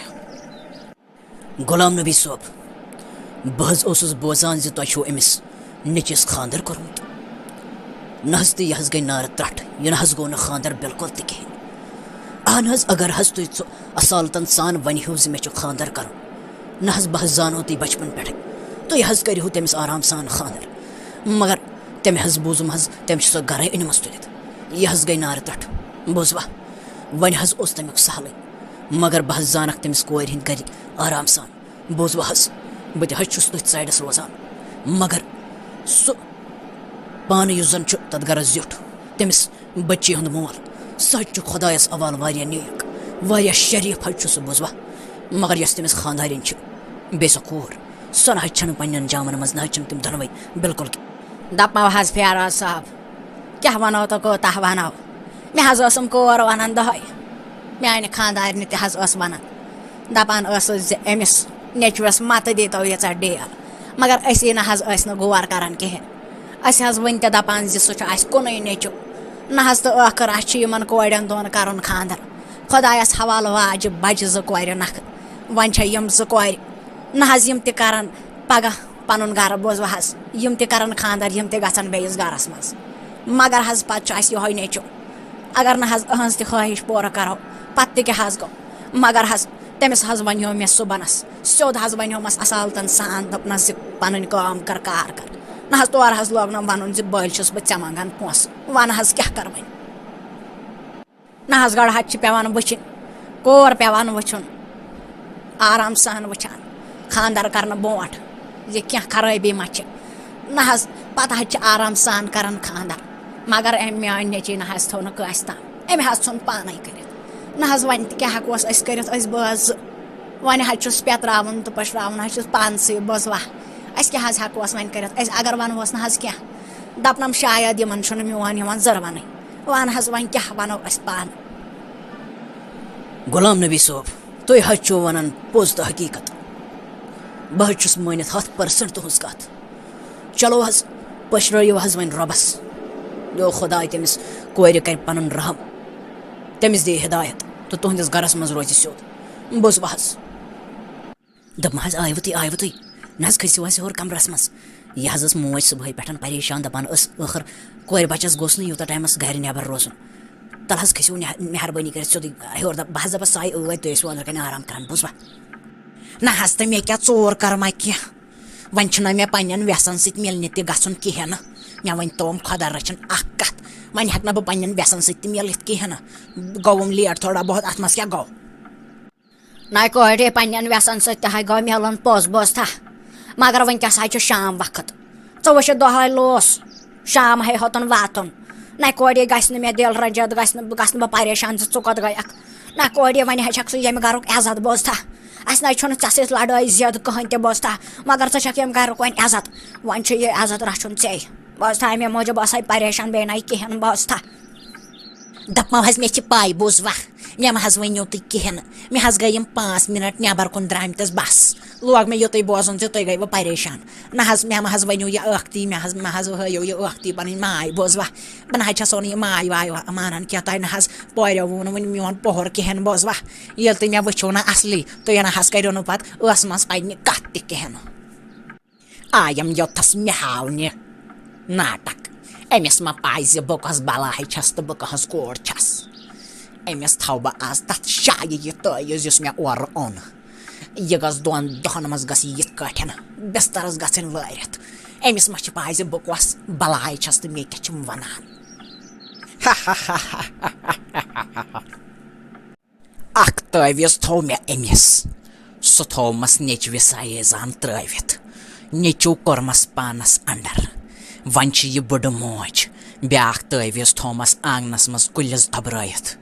غلام نبی صٲب، بہٕ حظ اوسُس بوزان زِ تۄہہِ چھُو أمِس نیٚچوِس خانٛدر کوٚرمُت۔ نہ حظ، تہٕ یہِ حظ گٔے نارٕ ترٛٹھ، یہِ نہ حظ گوٚو نہٕ خانٛدر بِلکُل تہِ کِہیٖنۍ۔ اہن حظ، اگر حظ تُہۍ ژٕ اصالتن سان ؤنِہِو زِ مےٚ چھُ خانٛدر کرُن، نہ حظ، بہٕ حظ زانو تُہۍ بچپن پٮ۪ٹھے۔ تُہۍ حظ کٔرِہو تٔمِس آرام سان خانٛدر۔ مگر تٔمۍ حظ بوٗزُم حظ، تٔمۍ چھُ سۄ گرے أنمٕژ تُلِتھ۔ یہِ حظ گٔے نارٕ ترٛٹھ، بوٗزوا؟ وۄنۍ حظ اوس تمیُک سہلٕے، مگر بہٕ حظ زانکھ تٔمِس کورِ ہٕنٛدۍ گرِکۍ آرام سان۔ بوٗزوٕ حظ، بہٕ تہِ حظ چھُس أتھۍ سایڈَس روزان، مگر سُہ پانہٕ یُس زَن چھُ تَتھ گَرَس زیُٹھ، تٔمِس بٔچی ہُنٛد مول، سُہ حظ چھُ خۄدایَس حوالہٕ واریاہ نیک، واریاہ شریٖف حظ چھُ سُہ، بوٗزوا؟ مگر یۄس تٔمِس خانٛدارِنۍ چھِ، بیٚیہِ سۄ کوٗر، سۄ نہ حظ چھَنہٕ پنٛنٮ۪ن جامَن منٛز، نہ حظ چھِنہٕ تِم دۄنوَے بِلکُل کینٛہہ۔ دَپمو حظ فیاض صٲب، کیٛاہ وَنو تہٕ کوٗتاہ وَنو؟ مےٚ حظ ٲسٕم کور وَنان دۄہَے، میٛانہِ خانٛدارنہِ تہِ حظ ٲس وَنان، دَپان ٲسٕس زِ أمِس نیٚچوِس مَتہٕ دیٖتو ییٖژاہ ڈیل، مگر أسی نہ حظ ٲسۍ نہٕ غور کَران کِہیٖنۍ۔ أسۍ حظ وٕنہِ تہِ دَپان زِ سُہ چھُ اَسہِ کُنُے نیٚچوٗ۔ نہ حظ، تہٕ ٲخٕر اَسہِ چھُ یِمَن کورٮ۪ن دۄن کَرُن خانٛدر۔ خۄدایَس حوالہٕ واجہِ بَجہِ زٕ کورِ نَکھٕ۔ وۄنۍ چھےٚ یِم زٕ کورِ، نہ حظ، یِم تہِ کَرَن پَگاہ پنُن گرٕ، بوزوٕ حظ، یِم تہِ کرن خانٛدر، یِم تہِ گژھن بیٚیِس گرس منٛز۔ مگر حظ، پتہٕ چھُ اَسہِ یِہوے نیٚچو۔ اگر نہٕ حظ أہنٛز تہِ خٲہِش پوٗرٕ کرو، پتہٕ تہِ کیٛاہ حظ گوٚو؟ مگر حظ، تٔمِس حظ ونیو مےٚ صُبحنس، سیوٚد حظ ونیومس اصالتن سان، دوٚپنس زِ پنٕنۍ کٲم کر، کار کر۔ نہ حظ، تورٕ حظ لوگنم ونُن زِ بٔلۍ چھُس بہٕ ژےٚ منٛگان پونٛسہٕ۔ ون حظ، کیٛاہ کر وۄنۍ؟ نہ حظ، گۄڈٕ حظ چھِ پٮ۪وان وٕچھِنۍ، کور پٮ۪وان وٕچھُن، آرام سان وٕچھان خانٛدر کرنہٕ برونٛٹھ زِ کینٛہہ خرٲبی ما چھِ۔ نہ حظ، پتہٕ حظ چھِ آرام سان کران خانٛدر۔ مگر أمۍ میٛٲنۍ نیٚچی نہ حظ تھوٚو نہٕ کٲنٛسہِ تام، أمۍ حظ ژھُن پانے کٔرِتھ۔ نہ حظ، وۄنۍ تہِ کیٛاہ ہٮ۪کوس أسۍ کٔرِتھ؟ أسۍ بٲژ زٕ، وۄنۍ حظ چھُس پٮ۪تراوُن تہٕ پٔشراوُن حظ چھُس پانسٕے، بوزوا؟ أسۍ کیٛاہ حظ ہٮ۪کوس وۄنۍ کٔرِتھ؟ أسۍ اگر ونہوس نہ حظ کینٛہہ، دپنم شاید یِمن چھُنہٕ میون یِوان زٕر ونٕے۔ وَن حظ، وۄنۍ کیٛاہ وَنو أسۍ پانہٕ؟ غلام نبی صٲب، تُہۍ حظ چھِو وَنان پوٚز تہٕ حقیٖقت۔ بہٕ حظ چھُس مٲنِتھ ہَتھ پٔرسَنٛٹ تُہٕنٛز کَتھ۔ چلو حظ، پٔشرٲیِو حظ وۄنۍ رۄبَس۔ یو خۄداے تٔمِس کورِ کَرِ پَنُن رحم، تٔمِس دِیہِ ہدایت تہٕ تُہٕنٛدِس گَرَس منٛز روزِ سیوٚد۔ بوٗزوٕ حظ؟ دوٚپمَس، آیوٕ تُہۍ، آیوٕ تُہۍ؟ نہ حظ، کھٔسِو حظ ہیوٚر کمرس منٛز۔ یہِ حظ ٲس موج صُبحٲے پٮ۪ٹھ پریشان، دپان ٲس، ٲخٕر کورِ بچس گوٚژھ نہٕ یوٗتاہ ٹایمس گرِ نٮ۪بر روزُن۔ تلہٕ حظ کھٔسِو نہ-، مہربٲنی کٔرِتھ سیوٚدُے ہیوٚر۔ دپ-، بہٕ حظ دپس، سۄے ٲدۍ، تُہۍ ٲسِو أنٛدرٕ کنہِ آرام کران، بوٗزوا؟ نہ حظ، تہٕ مےٚ کیٛاہ ژوٗر کٔرمَے کینٛہہ؟ وۄنۍ چھُنہ مےٚ پننٮ۪ن وٮ۪سن سۭتۍ مِلنہِ تہِ گژھُن کِہیٖنۍ نہٕ۔ مےٚ ؤنۍ توم خۄدا رٔچھِن اکھ کتھ، وۄنۍ ہٮ۪کہٕ نہ بہٕ پننٮ۪ن وٮ۪سن سۭتۍ تہِ مِلِتھ کِہیٖنۍ نہٕ۔ گوٚوُم لیٹ تھوڑا بہت، اتھ منٛز کیٛاہ گوٚو؟ نَے کورِ، پننٮ۪ن وٮ۪سن سۭتۍ تہِ ہاے گوٚو میلُن پوٚز، بوزتھا؟ مگر وٕنکیٚس ہاے چھُ شام وقت۔ ژٕ وٕچھِ دۄہے لوس، شام ہے ہوٚتُن واتُن۔ نَے کورِ، گژھِ نہٕ مےٚ دِل رنجت، گژھِ نہٕ، گژھٕ نہٕ بہٕ پریشان زِ ژٕ کوٚت گٔیکھ۔ نَے کورِ، وۄنۍ ہے چھکھ ژٕ ییٚمہِ گرُک عزت، بوزتھا؟ اَسہِ نَے چھُنہٕ ژےٚ سۭتۍ لڑٲے زیادٕ کٕہٕنۍ تہِ، بوزتھا؟ مگر ژٕ چھکھ ییٚمہِ گرُک وۄنۍ عزت۔ وۄنۍ چھُ یہِ عزت رچھُن ژےٚ، بوزتھا؟ اَمے موٗجوٗب ٲسَے پریشان، بیٚیہِ نَے کِہیٖنۍ، بوزتھا؟ دپمو حظ، مےٚ چھِ پاے، بوٗزوا؟ مےٚ مہ حظ ؤنِو تُہۍ کِہیٖنۍ۔ مےٚ حظ گٔے یِم پانٛژھ مِنٹ نٮ۪بر کُن درٛامتِس بس۔ لوگ مےٚ یُتُے بوزُن زِ تُہۍ گٔیوٕ پریشان۔ نہ حظ، مےٚ مہ حظ ؤنِو یہِ ٲختی، مےٚ حظ، مہ حظ ہٲیِو یہِ ٲختی پنٕنۍ ماے، بوزوا؟ بہٕ نہ حظ چھَسو نہٕ یہِ ماے واے وا-، مانان کینٛہہ۔ تۄہہِ نہ حظ پوریووُ نہٕ وُنہِ میون پوٚہر کِہیٖنۍ، بوزوا؟ ییٚلہِ تُہۍ مےٚ وٕچھِو نہ اصلی، تُہۍ نہ حظ کٔرِو نہٕ پتہٕ ٲسہٕ منٛز پننہِ کتھ تہِ کِہیٖنۍ۔ آیم یوٚتس مےٚ ہاونہِ ناٹک۔ أمِس ما پَے زِ بہٕ کۄس بلاے چھَس تہٕ بہٕ کٕہٕنٛز کوٗر چھَس؟ أمِس تھاوٕ بہٕ آز تَتھ جایہِ یہِ تٲویٖز یُس مےٚ اورٕ اوٚن۔ یہِ گٔژھ دۄن دۄہَن منٛز گٔژھ یہِ یِتھ کٲٹھۍ بِستَرَس گژھٕنۍ وٲرِتھ۔ أمِس ما چھِ پَے زِ بہٕ کۄس بلاے چھَس تہٕ مےٚ کیٛاہ چھِم وَنان؟ اکھ تٲویٖز تھوو مےٚ أمِس۔ سُہ تھوومَس نیٚچوِ سایزان ترٲوِتھ۔ نیٚچوٗ کوٚرمَس پانَس اَنڈَر۔ وۄنۍ چھِ یہِ بٕڈٕ موج۔ بیٛاکھ تٲویٖز تھوومَس آنٛگنَس منٛز کُلِس دۄبرٲیِتھ۔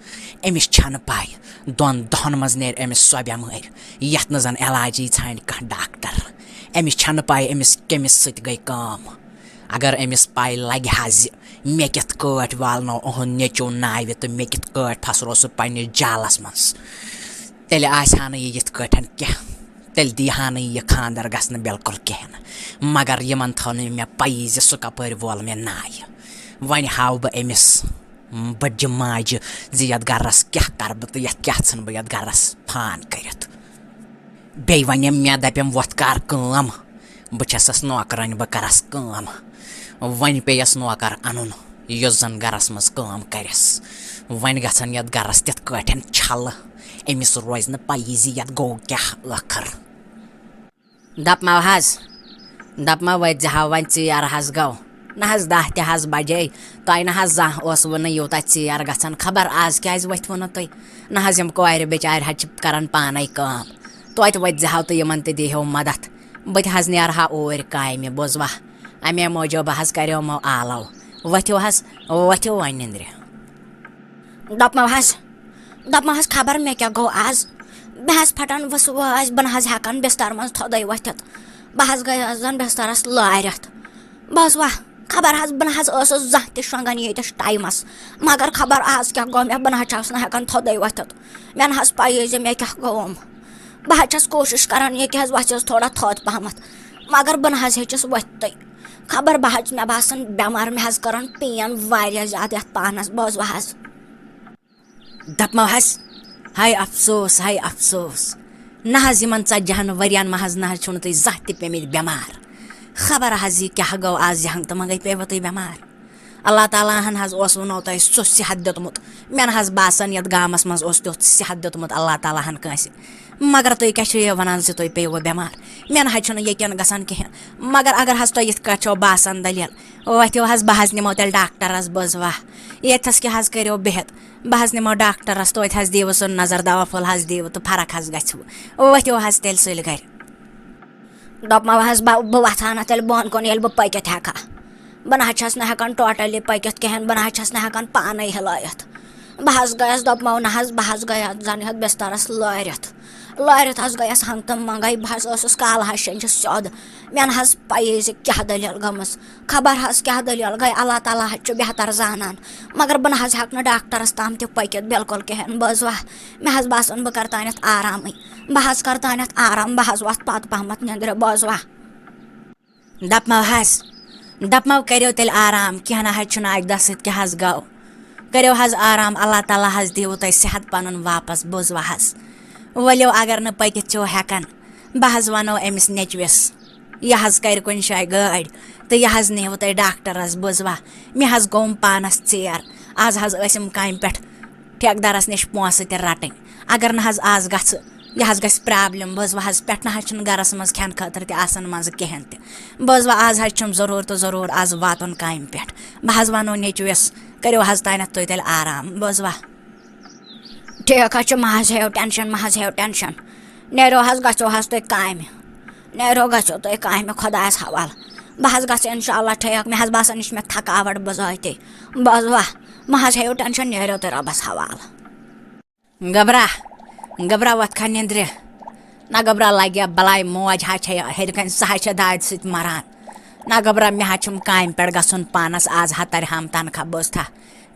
أمِس چھَنہٕ پَے، دۄن دۄہَن منٛز نیرِ أمِس سۄ بٮ۪مٲرۍ، یَتھ نہٕ زَن علاجی ژھانٛڈِ کانٛہہ ڈاکٹر۔ أمِس چھَنہٕ پَے أمِس کٔمِس سۭتۍ گٔے کٲم۔ اگر أمِس پَے لَگہِ ہا زِ مےٚ کِتھ کٲٹھۍ والنو اُہُنٛد نیٚچوٗ ناوِ تہٕ مےٚ کِتھ کٲٹھۍ پھسروو سُہ پننِس جالس منٛز، تیٚلہِ آسہِ ہا نہٕ یہِ یِتھ کٲٹھۍ کینٛہہ۔ تیٚلہِ دی ہا نہٕ یہِ خانٛدر گژھنہٕ بِلکُل کِہیٖنۍ۔ مگر یِمن تھٲو نہٕ مےٚ پَیی زِ سُہ کپٲرۍ وول مےٚ نایہِ۔ وۄنۍ ہاوٕ بہٕ أمِس بٔڈجہِ ماجہِ زِ یَتھ گرس کیٛاہ کرٕ بہٕ تہٕ یَتھ کیٛاہ ژھٕنہٕ بہٕ یَتھ گرس فان کٔرِتھ۔ بیٚیہِ وَنیٚم مےٚ، دَپیٚم، "وۄتھ کر کٲم، بہٕ چھَسَس نوکرٲنۍ، بہٕ کَرَس کٲم۔" وۄنۍ پیٚیَس نوکر اَنُن، یُس زَن گَرَس منٛز کٲم کَرٮ۪س۔ وۄنۍ گژھن یَتھ گَرَس تِتھ کٲٹھۍ چھَلہٕ، أمِس روزِ نہٕ پَیی زِ یَتھ گوٚو کیٛاہ ٲخٕر۔ دَپمو حظ، دَپمو وٲتۍ زِ ہاو وۄنۍ ژیر حظ گوٚو۔ نہ حظ دَہ تہِ حظ بَجے، تۄہہِ نہ حظ زانٛہہ اوسوٕ نہٕ یوٗتاہ ژیر گژھان۔ خبر آز کیٛازِ ؤتھوٕ نہٕ تُہۍ؟ نہ حظ یِم کورِ بِچارِ حظ چھِ کَران پانَے کٲم۔ توتہِ ؤتھۍ زِ ہاو تہٕ یِمَن تہِ دیٖہِو مَدَتھ۔ بہٕ تہِ حظ نیرٕ ہا اوٗرۍ کامہِ، بوزوا؟ اَمے موٗجوٗب حظ کَریومو آلو۔ ؤتھِو حظ، ؤتھِو وۄنۍ نِنٛدرِ۔ دوٚپمو حظ، دوٚپمو حظ، خبر مےٚ کیٛاہ گوٚو آز۔ مےٚ حظ پھٹان ؤسہٕ وٲسۍ، بہٕ نہ حظ ہٮ۪کان بِستَر منٛز تھوٚدُے ؤتھِتھ۔ بہٕ حظ گٔیَس زَن بِستَرَس لٲرِتھ۔ بوزوا، خبر حظ بہٕ نہ حظ ٲسٕس زانٛہہ تہِ شۄنٛگان ییٖتِس ٹایمَس۔ مگر خبر آز کیٛاہ گوٚو مےٚ، بہٕ نہ حظ چھَس نہٕ ہٮ۪کان تھوٚدُے ؤتھِتھ۔ مےٚ نہ حظ پَیی زِ مےٚ کیٛاہ گوٚوم۔ بہٕ حظ چھَس کوٗشِش کَران ییٚکیٛاہ حظ وۄتھٮ۪س تھوڑا تھوٚد پَہمَتھ، مگر بہٕ نہ حظ ہیٚچِس ؤتھتٕے۔ خبر بہٕ حظ چھَس مےٚ باسان بٮ۪مار، مےٚ حظ کَران پین واریاہ زیادٕ یَتھ پانَس، بوزوا حظ۔ دَپمو حظ، ہاے افسوس، ہاے افسوس۔ نہ حظ یِمَن ژَتجی ہَن ؤرِیَن ما حظ نہ حظ چھُو نہٕ تُہۍ زانٛہہ تہِ پیٚمٕتۍ بٮ۪مار۔ خبر حظ یہِ کیٛاہ گوٚو آز، یہِ ہَنٛگتہٕ منٛگَے پیٚوٕ تُہۍ بٮ۪مار۔ اللہ تعالیٰ ہَن حظ اوس وُنو تۄہہِ سُہ صحت دیُتمُت۔ مےٚ نہ حظ باسان یَتھ گامَس منٛز اوس تیُتھ صحت دیُتمُت اللہ تعالیٰ ہَن کٲنٛسہِ۔ مگر تُہۍ کیٛاہ چھِو یہِ وَنان زِ تُہۍ پیٚیوٕ بٮ۪مار؟ مےٚ نہ حظ چھُنہٕ یقیٖن گژھان کِہیٖنۍ۔ مگر اگر حظ تۄہہِ یِتھ کٲٹھۍ چھو باسان دٔلیٖل، ؤتھِو حظ، بہٕ حظ نِمو تیٚلہِ ڈاکٹرَس، بوزوا؟ ییٚتھَس کیٛاہ حظ کٔرِو بِہِتھ؟ بہٕ حظ نِمو ڈاکٹرَس، توتہِ حظ دِیِو سُہ نظر، دوا پھوٚل حظ دِیِو تہٕ فرق حظ گژھِوٕ۔ ؤتھِو حظ تیٚلہِ سُلہِ گَرِ۔ دوٚپمو حظ، بہٕ، بہٕ وۄتھٕ ہا نہٕ تیٚلہِ بۄن کُن، ییٚلہِ بہٕ پٔکِتھ ہٮ۪کہٕ ہا۔ بہٕ نہ حظ چھَس نہٕ ہٮ۪کان ٹوٹلی پٔکِتھ کِہیٖنۍ، بہٕ نہ حظ چھَس نہٕ ہٮ۪کان پانَے ہِلٲیِتھ۔ بہٕ حظ گٔیَس، دوٚپمو نہ حظ، بہٕ حظ گٔیَس زَن ہیوٚت بِستَرَس لٲرِتھ۔ لٲرِتھ حظ گٔیَس ہنٛگتہٕ منٛگَے، بہٕ حظ ٲسٕس کالہٕ حظ شیٚنٛجِتھ سیوٚد۔ مےٚ نہ حظ پَیی زِ کیٛاہ دٔلیٖل گٔمٕژ۔ خبر حظ کیٛاہ دٔلیٖل گٔے، اللہ تعالیٰ حظ چھُ بہتر زانان۔ مگر بہٕ نہ حظ ہٮ۪کہٕ نہٕ ڈاکٹرَس تام تہِ پٔکِتھ بِلکُل کِہیٖنۍ، بوزوا؟ مےٚ حظ باسان بہٕ کَرٕ تانٮ۪تھ آرامٕے۔ بہٕ حظ کَرٕ تانٮ۪تھ آرام، بہٕ حظ وۄتھٕ پَتہٕ پَہمَتھ نٮ۪نٛدرِ، بوزوا؟ دَپمو حظ، دَپمو کٔرِو تیٚلہِ آرام، کینٛہہ نہ حظ چھُنہٕ، اَکہِ دۄہ سۭتۍ کیٛاہ حظ گوٚو؟ کٔرِو حظ آرام، اللہ تعالیٰ حظ دِیِو تۄہہِ صحت پَنُن واپَس، بوزوا حظ؟ ؤلِو، اگر نہٕ پٔکِتھ چھِو ہٮ۪کان، بہٕ حظ وَنو أمِس نیٚچوِس، یہِ حظ کَرِ کُنہِ جایہِ گٲڑۍ تہٕ یہِ حظ نیٖہِو تۄہہِ ڈاکٹرَس، بوزوا؟ مےٚ حظ گوٚوم پانَس ژیر، آز حظ ٲسِم کامہِ پٮ۪ٹھ ٹھیکہٕ دَرَس نِش پونٛسہٕ تہِ رَٹٕنۍ۔ اگر نہٕ حظ آز گژھٕ، یہِ حظ گژھِ پرٛابلِم، بوزوا حظ؟ پٮ۪ٹھٕ نہ حظ چھُنہٕ گَرَس منٛز کھٮ۪نہٕ خٲطرٕ تہِ آسان منٛزٕ کِہیٖنۍ تہِ۔ بوزوا، آز حظ چھُم ضروٗر تہٕ ضروٗر آز واتُن کامہِ پٮ۪ٹھ۔ بہٕ حظ وَنو نیٚچوِس، کٔرِو حظ تانٮ۪تھ تُہۍ تیٚلہِ آرام، بوزوا؟ ٹھیٖک حظ چھُ، مہ حظ ہیٚیِو ٹٮ۪نشَن، مہ حظ ہیٚیِو ٹٮ۪نشَن۔ نیرِو حظ، گژھِو حظ تُہۍ کامہِ۔ نیرِو، گژھِو تُہۍ کامہِ، خۄدایَس حوالہٕ۔ بہٕ حظ گژھٕ اِنشاء اللہ ٹھیٖک۔ مےٚ حظ باسان، یہِ چھِ مےٚ تھکاوٹ بُزٲتٕے۔ بوزوا، مہ حظ ہیٚیِو ٹٮ۪نشَن، نیرِو تُہۍ رۄبَس حوالہٕ۔ گبرا، گبرا وۄتھ کھا نیٚنٛدرِ۔ نہ گبرا لگہِ بلاے، موج ہا چھے ہیٚرِ کنہِ، سۄ ہا چھے دادِ سۭتۍ مران۔ نہ گبرا، مےٚ حظ چھُم کامہِ پٮ۪ٹھ گژھُن پانس، آز ہا ترِ ہم تنخواہ، بوزتھا؟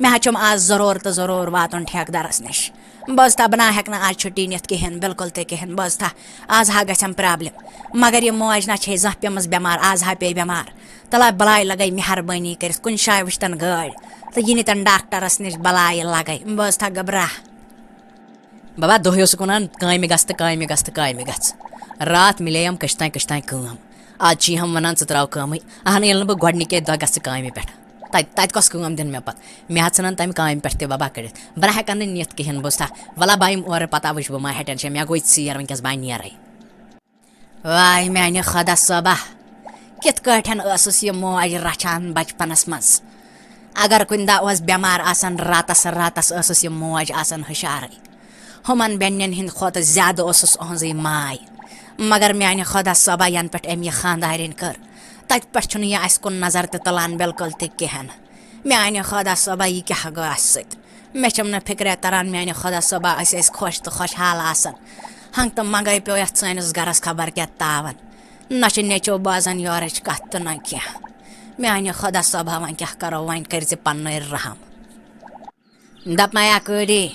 مےٚ حظ چھُم آز ضروٗر تہٕ ضروٗر واتُن ٹھیکہٕ دارس نِش۔ بوزتھا، بہٕ نہ ہٮ۪کہٕ نہٕ آز چھُٹی نِتھ کِہیٖنۍ، بِلکُل تہِ کِہیٖنۍ، بوزتھا؟ آز ہا گژھٮ۪م پرابلم۔ مگر یہِ موج نہ چھے زانٛہہ پیمٕژ بٮ۪مار، آز ہا پیٚیہِ بٮ۪مار۔ تہٕ لا بلاے لگے مہربٲنی کٔرِتھ کُنہِ جایہِ وٕچھتن گٲڑۍ تہٕ یہِ نِتن ڈاکٹرس نِش، بلاے لگے۔ بوزتھا گبرا۔ بابا، دۄہے اوسُکھ وَنان، "کامہِ گژھ تہٕ کامہِ گژھ تہٕ کامہِ گژھ۔" راتھ مِلییَم کٔژِ تام کٔژِ تام کٲم۔ آز چھِ یِم وَنان، "ژٕ ترٛاو کٲمٕے۔" اَہَن، ییٚلہِ نہٕ بہٕ گۄڈٕنِکے دۄہ گژھٕ کامہِ پٮ۪ٹھ، تَتہِ، تَتہِ کۄس کٲم دِن مےٚ پَتہٕ؟ مےٚ حظ ژھٕنَن تَمہِ کامہِ پٮ۪ٹھ تہِ بَبا کٔڑِتھ۔ بہٕ نہ ہٮ۪کَن نہٕ نِتھ کِہیٖنۍ، بہٕ چھُس تھا-، وَلہ بہٕ یِمہٕ اورٕ، پَتہ وٕچھِ بہٕ، ما ہٮ۪ٹَن چھےٚ، مےٚ گوٚو ژیر وٕنۍکٮ۪س، بہٕ نیرَے۔ واے میانہِ خۄدا صٲبہ، کِتھ کٲٹھۍ ٲسٕس یہِ موج رچھان بچپنس منٛز؟ اگر کُنہِ دۄہ اوس بٮ۪مار آسان راتس، راتس ٲسٕس یہِ موج آسان ہُشارٕے۔ ہُمن بیٚنٮ۪ن ہٕنٛدِ کھۄتہٕ زیادٕ اوسُس أہنٛزٕے ماے۔ مگر میانہِ خۄدا صٲبہ، ینہٕ پٮ۪ٹھ أمۍ یہِ خانٛدارِنۍ کٔر، تتہِ پٮ۪ٹھ چھُنہٕ یہِ اسہِ کُن نظر تہِ تُلان بِلکُل تہِ کِہینۍ۔ میانہِ خۄدا صٲبہ، یہِ کیٛاہ گوٚو اَسہِ سۭتۍ؟ مےٚ چھَم نہٕ فِکرے تَران، میانہِ خۄدا صٲبہ، أسۍ ٲسۍ خۄش تہٕ خۄشحال آسان۔ ہنٛگ تہٕ منٛگَے پیوٚو یَتھ سٲنِس گَرَس خبر کیٛاہ تاوَن۔ نہ چھُ نیٚچو بوزان یورٕچ کَتھ تہٕ نہ کینٛہہ۔ میانہِ خۄدا صٲبہ، وۄنۍ کیٛاہ کَرو، وۄنۍ کٔرۍ زِ پنٛنُے رحم۔ دَپمَے اَکٲری،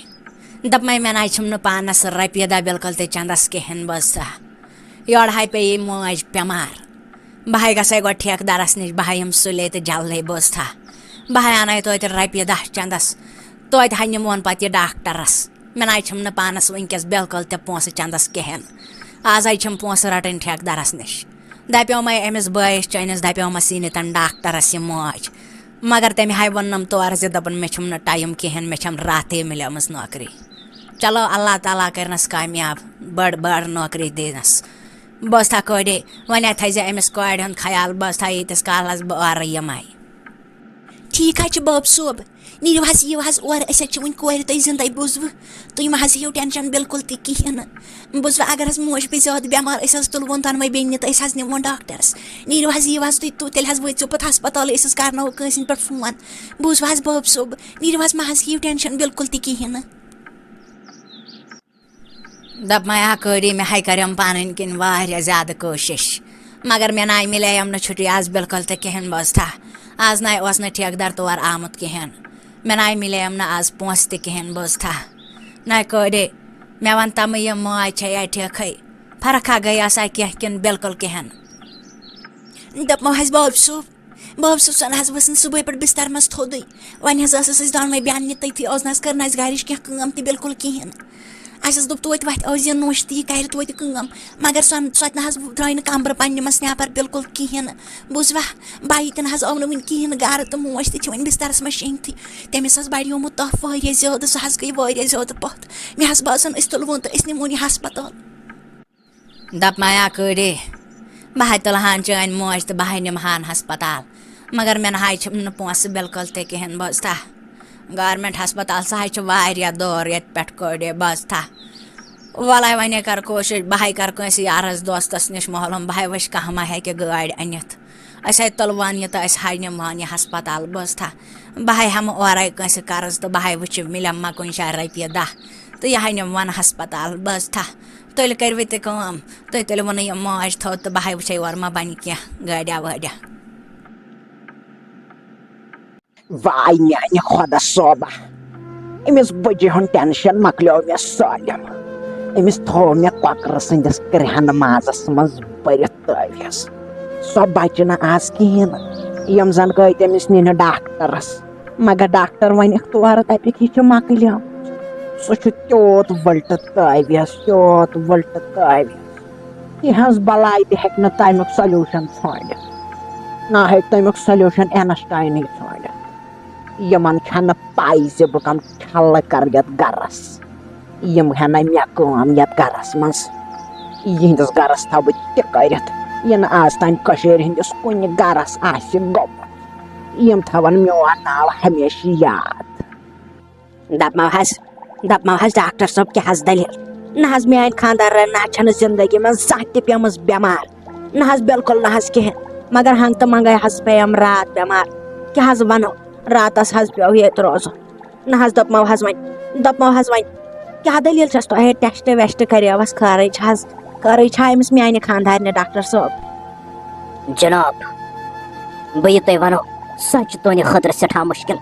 دَپمَے مےٚ نَے چھُم نہٕ پانَس رۄپیہِ دَہ بِلکُل تہِ چَندَس کِہیٖنۍ، بوزتھا؟ یورٕ ہاے پیٚیہِ موج بٮ۪مار۔ بہٕ ہاے گژھے گۄڈٕ ٹھیکہٕ دَرَس نِش، بہٕ ہاے یِم سُلے تہٕ جلدی، بوزتھا؟ بہٕ ہاے اَنَے توتہِ رۄپیہِ دَہ چَندَس، توتہِ ہاے نِمون پَتہٕ یہِ ڈاکٹرَس۔ مےٚ نَے چھُم نہٕ پانَس وٕنۍکٮ۪س بِلکُل تہِ پونٛسہٕ چَندَس کِہیٖنۍ۔ آز ہاے چھِم پونٛسہٕ رَٹٕنۍ ٹھیکہٕ دَرَس نِش۔ دَپیومَے أمِس بٲیِس چٲنِس، دَپیومَس یہِ نِتَن ڈاکٹرَس یہِ موج۔ مگر تٔمۍ ہاے ووٚننَم تورٕ زِ دَپُن، "مےٚ چھُم نہٕ ٹایم کِہیٖنۍ، مےٚ چھَم راتھٕے مِلیمٕژ نوکری۔" چلو، اللہ تعالیٰ کٔرنَس کامیاب، بٔڑ بٔڑ نوکری دِنَس۔ بوزتھا کورے، وۄنۍ تھٲیزِ أمِس کورِ ہُنٛد خیال، بوزتھا ییٖتِس کالَس بہٕ اورٕ یِمَے۔ ٹھیٖک حظ چھُ باب صٲب، نیٖرِو حظ، یِیِو حظ اورٕ، أسۍ حظ چھِ وٕنہِ کورِ تۄہہِ زِندَے، بوٗزوٕ؟ تُہۍ مہ حظ ہیٚیِو ٹٮ۪نشَن بِلکُل تہِ کِہیٖنۍ نہٕ۔ بوٗزوٕ، اگر حظ موج پیٚیہِ زیادٕ بٮ۪مار، أسۍ حظ تُلوون دۄنوَے بیٚنہِ تہٕ أسۍ حظ نِمون ڈاکٹرَس۔ نیٖرِو حظ، یِیِو حظ تُہۍ، تُہۍ تیٚلہِ حظ وٲتۍ زیو پَتہٕ ہَسپَتالٕے، أسۍ حظ کَرناوو کٲنٛسہِ ہِنٛدۍ پٮ۪ٹھ فون۔ بوٗزوٕ حظ باب صٲب، نیٖرِو حظ، مہ حظ ہیٚیِو ٹٮ۪نشَن بِلکُل تہِ کِہیٖنۍ نہٕ۔ دَپمَے اَکٲری، مےٚ ہاے کَرٮ۪م پَنٕنۍ کِنۍ واریاہ زیادٕ کوٗشِش، مگر مےٚ نَے مِلییَم نہٕ چھُٹی آز بِلکُل تہِ کِہیٖنۍ، بوزتھا؟ آز نَے اوس نہٕ ٹھیکہٕ دَر تور آمُت کِہیٖنۍ۔ مےٚ نَے مِلییَم نہٕ آز پونٛسہٕ تہِ کِہیٖنۍ، بوزتھا؟ نَے کورے، مےٚ وَن تَمہٕ، یہِ موج چھےٚ یا ٹھیکھٕے؟ فرق ہا گٔے آسا کینٛہہ کِنہٕ بِلکُل کِہیٖنۍ؟ دَپمو حظ باب صٲب، باب صٲب سَن حظ ؤژھ نہٕ صُبحٲے پٮ۪ٹھ بِستَر منٛز تھوٚدُے۔ وۄنۍ حظ ٲسٕس أسۍ دۄنوَے بیٚہنہِ تٔتھی، اوس نہٕ حظ کٔر نہٕ اَسہِ گَرِچ کینٛہہ کٲم تہِ بِلکُل کِہیٖنۍ۔ اَسہِ حظ دوٚپ توتہِ وۄتھِ اوس یہِ نوٚش تہٕ یہِ کَرِ توتہِ کٲم، مگر سۄ، سۄ تہِ نہ حظ درٛاے نہٕ کَمرٕ پنٛنہِ منٛز نٮ۪بَر بِلکُل کِہیٖنۍ۔ بوٗزوا، بَیہِ تہِ نہ حظ آو نہٕ وٕنہِ کِہیٖنۍ نہٕ گَرٕ، تہٕ موج تہِ چھِ وۄنۍ بِستَرَس منٛز شیٚنگتھٕے۔ تٔمِس حظ بَڑیومُت تَپھ واریاہ زیادٕ، سۄ حظ گٔے واریاہ زیادٕ پَتھ۔ مےٚ حظ باسان، أسۍ تُلوون تہٕ أسۍ نِمون یہِ ہَسپَتال۔ دَپمَے اَکٲری، بہٕ ہاے تُلہٕ ہَن چٲنۍ موج تہٕ بہٕ ہاے نِمہٕ ہَن ہَسپَتال، مگر مےٚ نہ ہاے چھِم نہٕ پونٛسہٕ بِلکُل تہِ کِہیٖنۍ، بوزتھا؟ گورمٮ۪نٛٹ ہَسپَتال سُہ ہاے چھُ واریاہ دوٗر ییٚتہِ پٮ۪ٹھ کورے، بوزتھا؟ وَلَے وۄنۍ کَر کوٗشِش، بہٕ ہاے کَرٕ کٲنٛسہِ یارَس دوستَس نِش معلوٗم، بہٕ ہاے وٕچھِ کانٛہہ ما ہیٚکہِ گٲڑۍ أنِتھ۔ أسۍ ہاے تُلوان یہِ تہٕ أسۍ ہاے نِمہٕ ہَن یہِ ہَسپَتال، بوزتھا؟ بہٕ ہاے ہٮ۪مہٕ اورَے کٲنٛسہِ قرض تہٕ بہٕ ہاے وٕچھِ مِلٮ۪م ما کُنہِ جایہِ رۄپیہِ دَہ تہٕ یہِ ہاے نِمہٕ ہَن ہَسپَتال، بوزتھا؟ تُلۍ کٔرِو تہِ کٲم، تُہۍ تُلِو وُنہٕ یہِ ماج تھوٚد تہٕ بہٕ ہاے وٕچھے اورٕ ما بَنہِ کینٛہہ گٲڑیا وٲڑیا۔ واے میانہِ خۄدا صٲبہ، أمِس بٕجہِ ہُنٛد ٹٮ۪نشن مۄکلیو مےٚ سٲلِم۔ أمِس تھوو مےٚ کۄکرٕ سٕنٛدِس کرٛہن مازس منٛز بٔرِتھ تٲویٖز۔ سۄ بچہِ نہٕ آز کِہیٖنۍ نہٕ۔ یِم زن گٔے تٔمِس نِنہِ ڈاکٹرس، مگر ڈاکٹر ونٮ۪کھ تورٕ، دپٮ۪کھ، "یہِ چھِ مۄکلیمٕژ۔" سُہ چھُ تیوٗت ؤلٹہٕ تٲویٖز، تیوٗت ؤلٹہٕ تٲویٖز۔ یِہٕنٛز بلاے تہِ ہیٚکہِ نہٕ تمیُک solution ژھٲنٛڈِتھ، نہ ہیٚکہِ تمیُک solution Einstein ژھٲنٛڈِتھ۔ یِمن چھنہٕ پاے زِ بہٕ کم چھلہٕ کرٕ یتھ گرس۔ یِم ہنا مےٚ کٲم یتھ گرس منٛز۔ یِہنٛدِس گرس تھاوٕ بہٕ تہِ کٔرِتھ، یہِ نہٕ آز تام کٔشیٖرِ ہٕنٛدِس کُنہِ گرس آسہِ گوٚمُت۔ یِم تھاون میون ناو ہمیشہِ یاد۔ دپمو حظ، دپمو حظ ڈاکٹر صٲب، کیٛاہ حظ دٔلیٖل؟ نہ حظ میٛانہِ خانٛدارن نہ حظ چھَنہٕ زندگی منٛز زانٛہہ تہِ پیٚمٕژ بٮ۪مار۔ نہ حظ بِلکُل نہ حظ کِہیٖنۍ۔ مگر ہنٛگتہٕ منٛگے حظ پیٚیَم راتھ بٮ۪مار۔ کیٛاہ حظ وَنو؟ راتس حظ پیوٚو ییٚتہِ روزُن۔ نہ حظ دپمو حظ وۄنۍ، دپمو حظ وۄنۍ، کیٛاہ دٔلیٖل چھَس تۄہہِ؟ ٹیسٹ ویسٹ کریوس، خٲرٕے چھِ حظ؟ خٲرٕے چھا أمِس میٛانہِ خانٛدارنہِ ڈاکٹر صٲب؟ جناب، بہٕ یہِ تۄہہِ وَنو، سۄ چھِ تُہٕنٛدِ خٲطرٕ سٮ۪ٹھاہ مُشکِل،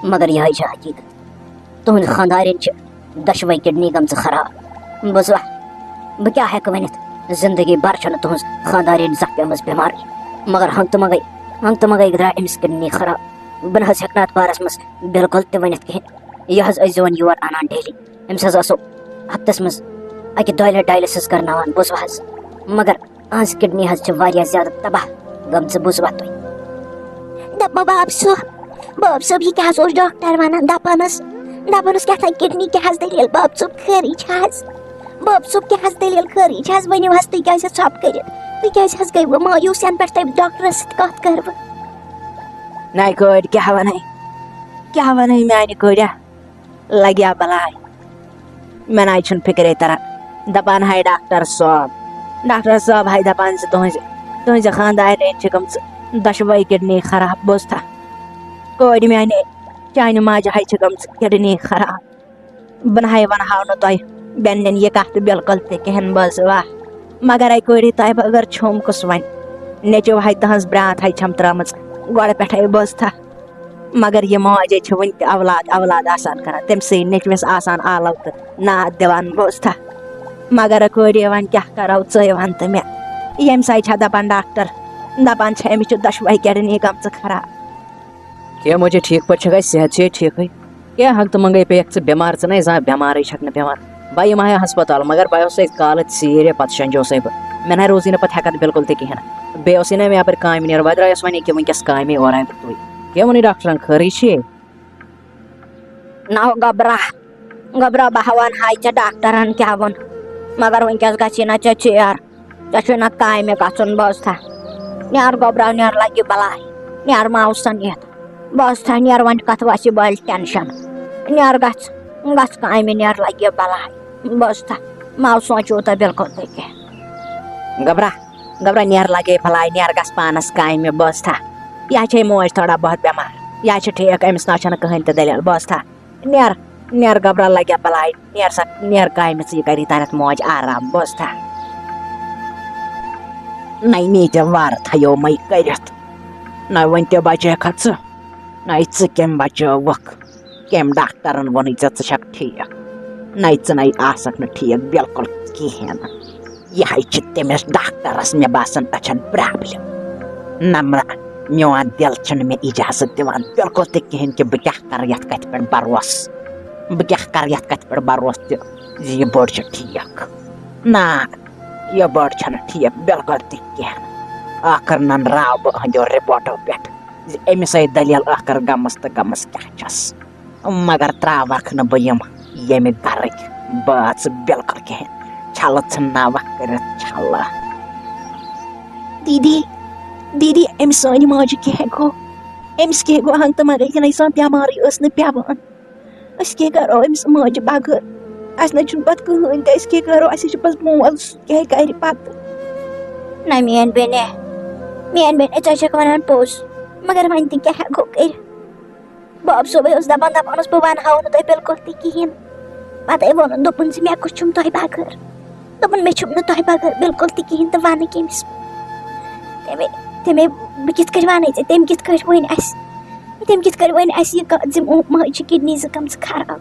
مگر یِہوٚے چھِ حقیٖقت۔ تُہٕنٛز خانٛدارِنۍ چھِ دۄشوَے کِڈنی گٔمژٕ خراب۔ بوٗزوا؟ بہٕ کیٛاہ ہٮ۪کہٕ ؤنِتھ؟ زِندگی بھر چھَنہٕ تُہٕنٛز خانٛدارِنۍ زانٛہہ پیٚمٕژ بٮ۪مارٕے، مگر ہنٛگہٕ تہٕ منٛگَے، ہنٛگہٕ تہٕ منٛگَے درٛاے أمِس کِڈنی خراب۔ بہٕ نہٕ حظ ہٮ۪کہٕ نہٕ اَتھ بارَس منٛز بِلکُل تہِ ؤنِتھ کِہیٖنۍ۔ یہِ حظ ٲسۍزیون یور اَنان ڈیلی۔ أمِس حظ آسو ہفتس منٛز اَکہِ دۄیہِ لٹہِ ڈایلسِس کرناوان، بوٗزوٕ حظ؟ مگر أہنٛز کِڈنی حظ چھِ واریاہ زیادٕ تباہ گٔمژٕ، بوٗزوا تُہۍ؟ دَپہٕ بہٕ، باب صٲب، باب صٲب، یہِ کیٛاہ حظ اوس ڈاکٹر وَنان؟ دَپان ٲس، دَپان اوس کیٛاہ تام کِڈنی کیٛاہ حظ دٔلیٖل؟ باب صٲب، خٲرٕے چھا حظ؟ باب صٲب، کیٛاہ حظ دٔلیٖل؟ خٲرٕے چھا حظ؟ ؤنِو حظ، تُہۍ کیٛازِ حظ ژھۄپہٕ کٔرِتھ؟ تُہۍ کیٛازِ حظ گٔیوٕ مایوٗس؟ یَنہٕ پٮ۪ٹھ تۄہہِ ڈاکٹرَس سۭتۍ کَتھ کٔروٕ۔ نَے کورِ، کیٛاہ وَنَے؟ کیٛاہ وَنَے میٛانہِ کورِ؟ لگیا بلاے۔ مےٚ ناے چھُنہٕ فِکرے تران۔ دپان ہاے ڈاکٹر صٲب، ڈاکٹر صٲب ہاے دپان زِ تُہنزِ، تُہنزِ خاندارنہِ چھِ گٔمژٕ دۄشوے کِڈنی خراب۔ بوزتھا؟ کورِ میانہِ، چانہِ ماجہِ ہاے چھِ گٔمژٕ کِڈنی خراب۔ بہٕ نہ ہاے ونہٕ ہاو نہٕ تۄہہِ بٮ۪ننٮ۪ن یہِ کتھ بِلکُل تہِ کِہینۍ۔ بوزوا؟ مگر اے کورِ، تۄہہِ بغٲر چھوم کُس وۄنۍ؟ نیٚچو ہاے تہنز برانتھ ہاے چھم ترٲمٕژ گۄڈٕ پٮ۪ٹھے۔ بوزتھا؟ مگر یہِ ماجے چھِ وٕنہِ تہِ اولاد اولاد آسان کران، تٔمۍ سٕے نیٚچوِس آسان آلو تہٕ ناد دِوان۔ بوزتھا؟ مگر کورِ، وۄنۍ کیٛاہ کرو، ژٕے وَن تہٕ مےٚ۔ ییٚمہِ سایہِ چھا دَپان ڈاکٹر، دَپان چھِ أمِس چھِ دۄشوَے کِڈنی گٔمژٕ خراب۔ کیٛاہ موجی، ٹھیٖک پٲٹھۍ چھکھا؟ صحت چھے ٹھیٖکھٕے؟ کیٛاہ ہنٛگتہٕ منٛگَے پیٚیَکھ ژٕ بٮ۪مار؟ ژٕ نَے زانٛہہ بٮ۪مارٕے چھَکھ نہٕ پٮ۪وان۔ بہٕ یِمہٕ ہا ہسپتال، مگر بہٕ اوسَے کالہٕ ژیٖرۍ پَتہٕ شۄنٛجوسَے بہٕ۔ مےٚ نَے روٗزٕے نہٕ پَتہٕ ہٮ۪کَتھ بِلکُل تہِ کِہیٖنۍ۔ بیٚیہِ اوسُے نہ مےٚ یَپٲرۍ کامہِ نیرُن، وۄنۍ درٛایَس وۄنۍ ییٚکیٛاہ وٕنۍکٮ۪س کامے اورٕ آے بہٕ توٗرۍ۔ کیٛاہ ووٚنُے ڈاکٹرَن، خٲرٕے چھے؟ ناو گوٚبرا، گوٚبرا، بہٕ ہا وَنہٕ ہاے ژےٚ ڈاکٹرَن کیٛاہ ووٚن، مگر وٕنۍکٮ۪س گژھی نہ ژےٚ ژیر، ژےٚ چھُے نہ کامہِ گژھُن۔ بوزتھا؟ نیر گوٚبرا، نیر، لَگہِ بَلاے، نیر ماوسَن یَتھ۔ بوزتھا؟ نیر، وۄنۍ کَتھ وَسہِ بٔلۍ ٹٮ۪نشَن، نیر گژھ، گژھ کامہِ، نیر، لَگہِ بَلاے۔ بوزتھا؟ ماو سونٛچو تہٕ بِلکُل تہِ کینٛہہ۔ گوٚبرا، گوٚبرا، نیر، لَگے بَلاے، نیر گژھ پانَس کامہِ۔ بوزتھا؟ یہِ ہا چھے موج تھوڑا بہت بٮ۪مار، یہِ ہا چھِ ٹھیٖک، أمِس نہ چھَنہٕ کٕہٕنۍ تہِ دٔلیٖل۔ بوزتھا؟ نیر، نیر گوٚبرا، لگیا بلاے، نیر سا، نیر کامہِ، ژٕ یہِ کری تانٮ۪تھ موج آرام۔ بوزتھا؟ نَے نیٖتہِ وارٕ تھَیو مَے کٔرِتھ، نَے وۄنۍ تہِ بچٲکھا ژٕ، نَے ژٕ کٔمۍ بچٲوکھ؟ کٔمۍ ڈاکٹرن ووٚنُے ژےٚ ژٕ چھکھ ٹھیٖک؟ نَے ژٕ نَے آسکھ نہٕ ٹھیٖک بِلکُل کِہیٖنۍ نہٕ۔ یہِ ہاے چھِ تٔمِس ڈاکٹرس، مےٚ باسان، أچھن پرابلم۔ نمرہ، میون دل چھُنہٕ مےٚ اجازت دِوان بِلکُل تہِ کِہیٖنۍ کہِ بہٕ کیٛاہ کرٕ یتھ کتھِ پٮ۪ٹھ بروسہٕ۔ بہٕ کیٛاہ کرٕ یتھ کتھِ پٮ۪ٹھ بروسہٕ تہِ زِ یہِ بٔڑ چھِ ٹھیٖک؟ نہ، یہِ بٔڑ چھنہٕ ٹھیٖک بِلکُل تہِ کِہیٖنۍ۔ ٲخٕر ننراو بہٕ أہنٛدیو رپورٹو پٮ۪ٹھ زِ أمِس آے دٔلیٖل ٲخٕر گٔمٕژ تہٕ گٔمٕژ کیٛاہ چھَس۔ مگر ترٛاوَکھ نہٕ بہٕ یِم ییٚمہِ گَرٕکۍ بٲژ بِلکُل کِہیٖنۍ۔ چھَلہٕ ژھٕنناوَکھ کٔرِتھ چھَلہٕ۔ دیٖدی، دیٖدی، أمِس سانہِ ماجہِ کیٛاہ گوٚو؟ أمِس کیٛاہ گوٚو؟ ہنٛگتہٕ منٛگَے یہِ نَے سۄ بٮ۪مارٕے ٲس نہٕ پٮ۪وان۔ أسۍ کیٛاہ کَرو أمِس ماجہِ بغٲر؟ اَسہِ نَے چھُنہٕ پَتہٕ کٕہٕنۍ تہِ، أسۍ کیٛاہ کَرو؟ اَسہِ چھُ بَس مول، سُہ کیٛاہ کَرِ پَتہٕ؟ نہ میٛٲنۍ بیٚنہِ، میٛٲنۍ بیٚنہِ، ژےٚ چھَکھ وَنان پوٚز، مگر وۄنۍ تہِ کیٛاہ ہٮ۪کو کٔرِتھ؟ باب صٲبٕے اوس دَپان، دَپان اوس، بہٕ وَنہٕ ہاو نہٕ تۄہہِ بِلکُل تہِ کِہیٖنۍ۔ پَتہٕ ٲے ووٚنُن، دوٚپُن زِ مےٚ کُس چھُم تۄہہِ بغٲر؟ دوٚپُن، مےٚ چھُم نہٕ تۄہہِ بغٲر بِلکُل تہِ کِہیٖنۍ تہٕ وَنہٕ کٔمِس؟ تَمے، تَمے بہٕ کِتھ کٔنۍ وَنَے ژےٚ؟ تٔمۍ کِتھ کٔنۍ ؤنۍ اَسہِ؟ تٔمۍ کِتھ کٔنۍ ؤنۍ اَسہِ یہِ کَتھ زِ مو-، ماجہِ چھِ کِڈنی زٕ گٔمژٕ خراب؟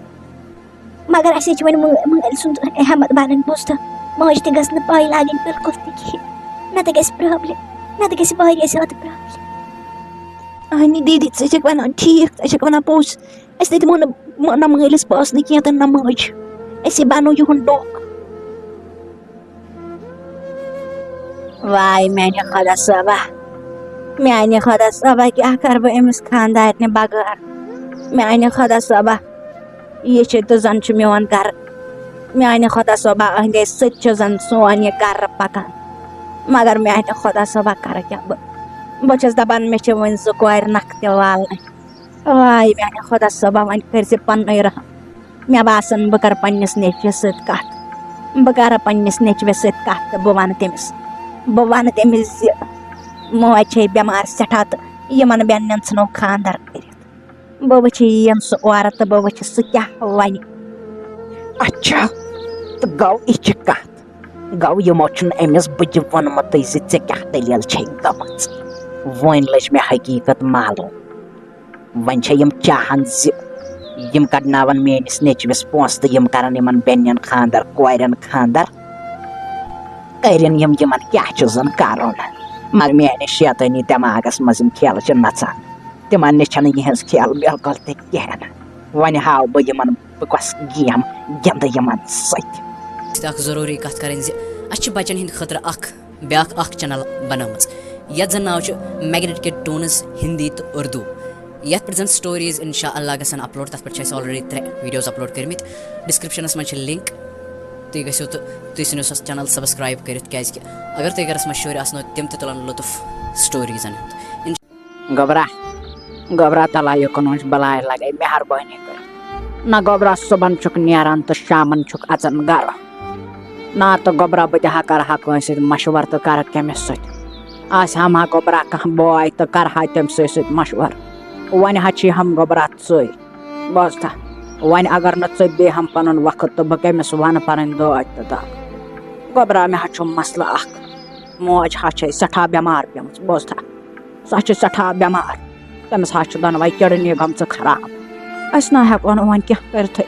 مگر اَسہِ حظ چھِ وۄنۍ مٲ-، مٲلۍ سُنٛد ہٮ۪مَتھ بَنٕنۍ، بوٗزتھا؟ ماجہِ تہِ گٔژھ نہٕ پَے لَگٕنۍ بِلکُل تہِ کِہیٖنۍ۔ نَتہٕ گژھِ پرٛابلِم، نَتہٕ گژھِ واریاہ زیادٕ پرٛابلِم۔ اَہنہِ دیٖدی، ژٕ چھَکھ وَنان ٹھیٖک، ژٕ چھَکھ وَنان پوٚز۔ أسۍ تہِ دِمو نہٕ، نہ مٲلِس پونٛسہٕ نہٕ کینٛہہ تہٕ نہ مٲج۔ أسے بَنو یِہُنٛد ڈوکھ۔ واے میانہِ خۄدا صٲبا، میانہِ خۄدا صٲبا، کیٛاہ کَرٕ بہٕ أمِس خانٛدارنہِ بغٲر؟ میانہِ خۄدا صٲبا، یہِ چھِ تہٕ زَن چھُ میون گَرٕ۔ میانہِ خۄدا صٲبا، أہنٛدے سۭتۍ چھُ زَن سون یہِ گَرٕ پَکان۔ مگر میانہِ خۄدا صٲبا، کَرٕ کیٛاہ بہٕ؟ بہٕ چھَس دَپان، مےٚ چھِ وٕنہِ زٕ کورِ نَکھٕ تہِ والنہِ۔ واے میانہِ خۄدا صٲبا، وۄنۍ کٔرۍ زِ پننُے رحم۔ مےٚ باسان، بہٕ کرٕ پننِس نیٚچوِس سۭتۍ کتھ۔ بہٕ کرٕ پننِس نیٚچوِس سۭتۍ کتھ تہٕ بہٕ ونہٕ تٔمِس، بہٕ ونہٕ تٔمِس زِ موج چھے بٮ۪مار سٮ۪ٹھاہ تہٕ یِمن بیٚنٮ۪ن ژھٕنو خاندر کٔرِتھ۔ بہٕ وٕچھِ یِیَن سُہ اورٕ تہٕ بہٕ وٕچھِ سُہ کیٛاہ ونہِ۔ اچھا، تہٕ گوٚو یہِ چھِ کتھ۔ گوٚو یِمو چھُنہٕ أمِس بٕجہِ ووٚنمُتٕے زِ ژےٚ کیٛاہ دٔلیٖل چھے گٔمٕژ۔ وۄنۍ لٔج مےٚ حقیٖقت معلوم۔ وۄنۍ چھےٚ یِم چاہان زِ یِم کڑناون میٲنِس نیٚچوِس پونٛسہٕ تہٕ یِم کرن یِمن بیٚنٮ۪ن خانٛدر، کورٮ۪ن خانٛدر۔ کٔرِن یِم، یِمن کیٛاہ چھُ زن کرُن؟ مگر میٲنِس شیطٲنی دٮ۪ماغس منٛز یِم کھیلہٕ چھِ نژان، تِمن نِش چھنہٕ یِہنٛز کھیل بِلکُل تہِ کِہینۍ۔ وۄنۍ ہاو بہٕ یِمن بہٕ کۄس گیم گِنٛدٕ یِمن سۭتۍ۔ اَسہِ اکھ ضروٗری کتھ کرٕنۍ زِ اَسہِ چھِ بچن ہٕنٛدِ خٲطرٕ اکھ بیاکھ اکھ چینل بنٲومٕژ، یتھ زن ناو چھُ میگنیٹ کے ٹونز ہندی تہٕ اردو، یتھ پٮ۪ٹھ زن سٹوریز انشاء اللہ گژھن اپلوڈ۔ تتھ پٮ۪ٹھ چھِ اَسہِ آلریڈی ترٛےٚ ویڈیوز اپلوڈ کٔرمٕتۍ۔ ڈسکرپشنس منٛز چھِ لنک، تُہۍ گٔژھِو تہٕ تُہۍ ژھٕنِو سۄ چینل سبسکرایب کٔرِتھ، کیازِ کہِ اگر تُہۍ گرس منٛز شُرۍ آسنو، تِم تہِ تُلن لطف سٹوریزن ہُنٛد۔ گوٚبرا، گوٚبرا، تلا یہِ کُنوُز بلاے لگے، مہربٲنی کٔرِتھ۔ نہ گوٚبرا، صُبحن چھُکھ نیران تہٕ شامن چھُکھ اژان گرٕ۔ نہ تہٕ گوٚبرا، بہٕ تہِ ہا کرٕ ہا کٲنٛسہِ سۭتۍ مشورٕ تہٕ کرٕ کٔمِس سۭتۍ؟ آسہِ ہا ما گوٚبرا کانٛہہ بوے تہٕ کرٕ ہا تٔمۍ سٕے سۭتۍ مشورٕ۔ وۄنۍ ہا چھِ ہم گوٚبرا ژٕے۔ بوزتھا، وۄنۍ اگر نہٕ ژٕ دِ ہم پنُن وقت تہٕ بہٕ کٔمِس ونہٕ پنٕنۍ دٲدۍ تہٕ دَب؟ گوٚبرا، مےٚ ہا چھُ مسلہٕ اکھ۔ موج ہا چھے سٮ۪ٹھاہ بٮ۪مار پیمٕژ، بوزتھا۔ سۄ چھِ سٮ۪ٹھاہ بٮ۪مار۔ تٔمِس ہا چھُ دۄنوَے کِڈنی گٔمژٕ خراب۔ أسۍ نہ ہٮ۪کو نہٕ وۄنۍ کینٛہہ کٔرِتھٕے۔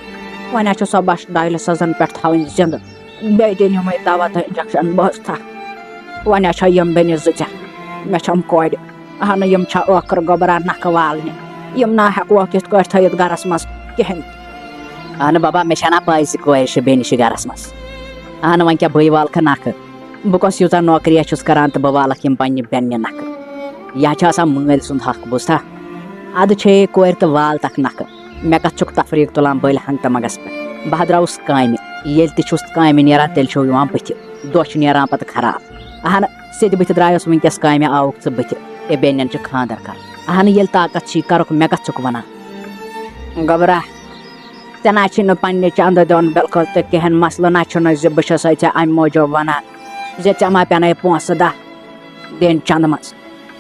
وۄنۍ ہا چھُ سۄ بَش ڈایلِسَسَن پٮ۪ٹھ تھاوٕنۍ زِندٕ۔ بیٚیہِ دِنۍ یِمَے دوا تہٕ اِنجَکشَن۔ بوزتھا، وۄنۍ ہا چھےٚ یِم بیٚنہِ زٕ ژےٚ۔ مےٚ چھَم کورِ۔ اہنہٕ، یِم چھا ٲخٕر گوٚبرا نَکھٕ والنہِ؟ یِم نہ ہٮ۪کوکھ یِتھ کٲٹھۍ تھٲیِتھ گَرَس منٛز کِہیٖنۍ۔ اہنہٕ بابا، مےٚ چھَنا پَے زِ کورِ چھِ بیٚنہِ چھِ گَرَس منٛز۔ اہنہٕ، وۄنۍ کیٛاہ بٕے والکھٕ نَکھٕ؟ بہٕ کۄس ییٖژاہ نوکریا چھُس کران تہٕ بہٕ والکھ یِم پننہِ بیٚنہِ نکھٕ؟ یہِ ہا چھُ آسان مٲلۍ سُنٛد حق، بوٗزتھا؟ ادٕ چھے کورِ تہٕ وال تکھ نکھٕ۔ مےٚ کتھ چھُکھ تفریٖق تُلان بٔلۍ ہنٛگتہٕ منٛگس پٮ۪ٹھ؟ بہٕ ہا درٛاوُس کامہِ۔ ییٚلہِ تہِ چھُس تہٕ کامہِ نیران، تیٚلہِ چھو یِوان بٕتھِ۔ دۄہ چھُ نیران پتہٕ خراب۔ اہن، سیٚدِ بٕتھِ درٛایس وٕنکیٚس کامہِ، آوُکھ ژٕ بٕتھِ۔ اے بیٚنٮ۪ن چھُ خانٛدر کرُن۔ اہن، ییٚلہِ طاقت چھی، کرُکھ، مےٚ کتھ چھُکھ ونان؟ گوٚبرا، ژےٚ نہ چھی نہٕ پننہِ چندٕ دیُن بالکل تہِ کِہینۍ۔ مسلہٕ نہ چھُنہٕ زِ بہٕ چھسے ژےٚ امہِ موٗجوٗب ونان زِ ژےٚ ما پینے پونٛسہٕ دہ دِنۍ چندٕ منٛز۔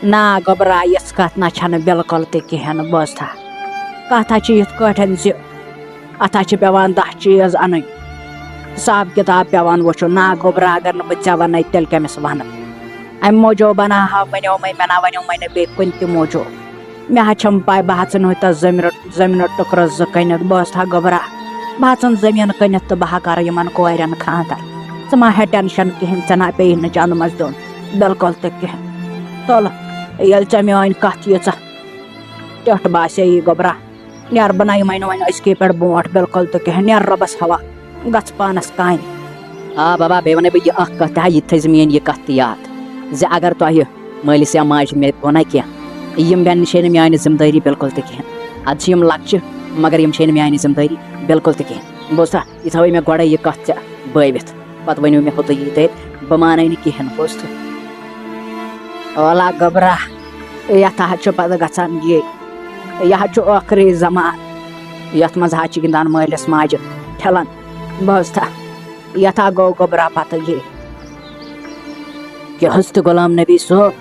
نا گوٚبرا، یِژھ کتھ نہ چھنہٕ بالکل تہِ کِہینۍ۔ بوزتھا، کتھ ہا چھِ یِتھ کٲٹھۍ زِ اتھ ہا چھِ پیوان دہ چیٖز انٕنۍ، حساب کتاب پیوان وٕچھُن۔ نا گوٚبرا، اگر نہٕ بہٕ ژےٚ ونَے، تیٚلہِ کٔمِس ونہٕ؟ امہِ موٗجوٗب بناوہا، ونیومے مےٚ، نہ ونیومے نہٕ بیٚیہِ کُنہِ تہِ موٗجوٗب۔ مےٚ ہا چھم پاے، بہٕ ہا ژھٕنہٕ تتھ زٔمیٖنُک، زٔمیٖنُک ٹُکرٕ زٕ کٕنِتھ۔ بہٕ ٲسٕس ہا گوٚبرا، بہٕ ہا ژھٕنہٕ زٔمیٖن کٕنِتھ تہٕ بہٕ ہا کرٕ یِمن کورٮ۪ن خانٛدر۔ ژٕ ما ہےٚ ٹینشن کِہینۍ، ژےٚ نہ پیٚیہِ نہٕ چندٕ منٛز دیُن بالکل تہِ کِہینۍ۔ تُل، ییٚلہِ ژےٚ میٲنۍ کتھ ییٖژاہ ٹیٹھ باسے یی گوٚبرا، نیر، بہٕ نہ یِمے نہٕ وۄنۍ أزکی پٮ۪ٹھ برونٛٹھ بالکل تہِ کِہینۍ۔ نیر رۄبس حوالہٕ، گژھ پانس کامہِ۔ آ بابا، بیٚیہِ وَنَے بہٕ یہِ اَکھ کَتھ تہِ ہا، یہِ تہِ تھٲیزِ میٛٲنۍ یہِ کَتھ تہِ یاد زِ اگر تۄہہِ مٲلِس یا ماجہِ مےٚ ووٚنَے کینٛہہ، یِم بٮ۪نہٕ چھے نہٕ میٛانہِ ذِمہٕ دٲری بِلکُل تہِ کِہیٖنۍ۔ اَدٕ چھِ یِم لۄکچہِ، مگر یِم چھے نہٕ میٛانہِ ذِمہٕ دٲری بِلکُل تہِ کِہیٖنۍ۔ بوٗزتھا، یہِ تھاوَے مےٚ گۄڈَے یہِ کَتھ ژےٚ بٲوِتھ، پَتہٕ ؤنِو مےٚ ہُتہٕ یی تَتہِ، بہٕ مانَے نہٕ کِہیٖنۍ۔ بوٗزتھٕ؟ اولا گوٚبرا، یَتھ حظ چھُ پَتہٕ گژھان یہِ، یہِ حظ چھُ ٲخری زمان، یَتھ منٛز حظ چھِ گِنٛدان مٲلِس ماجہِ ٹھِلَن۔ بوٗزتھا؟ یتھا گوٚو گوٚبرا پتہٕ یہِ۔ کیٛاہ حظ تہٕ غلام نبی صٲب،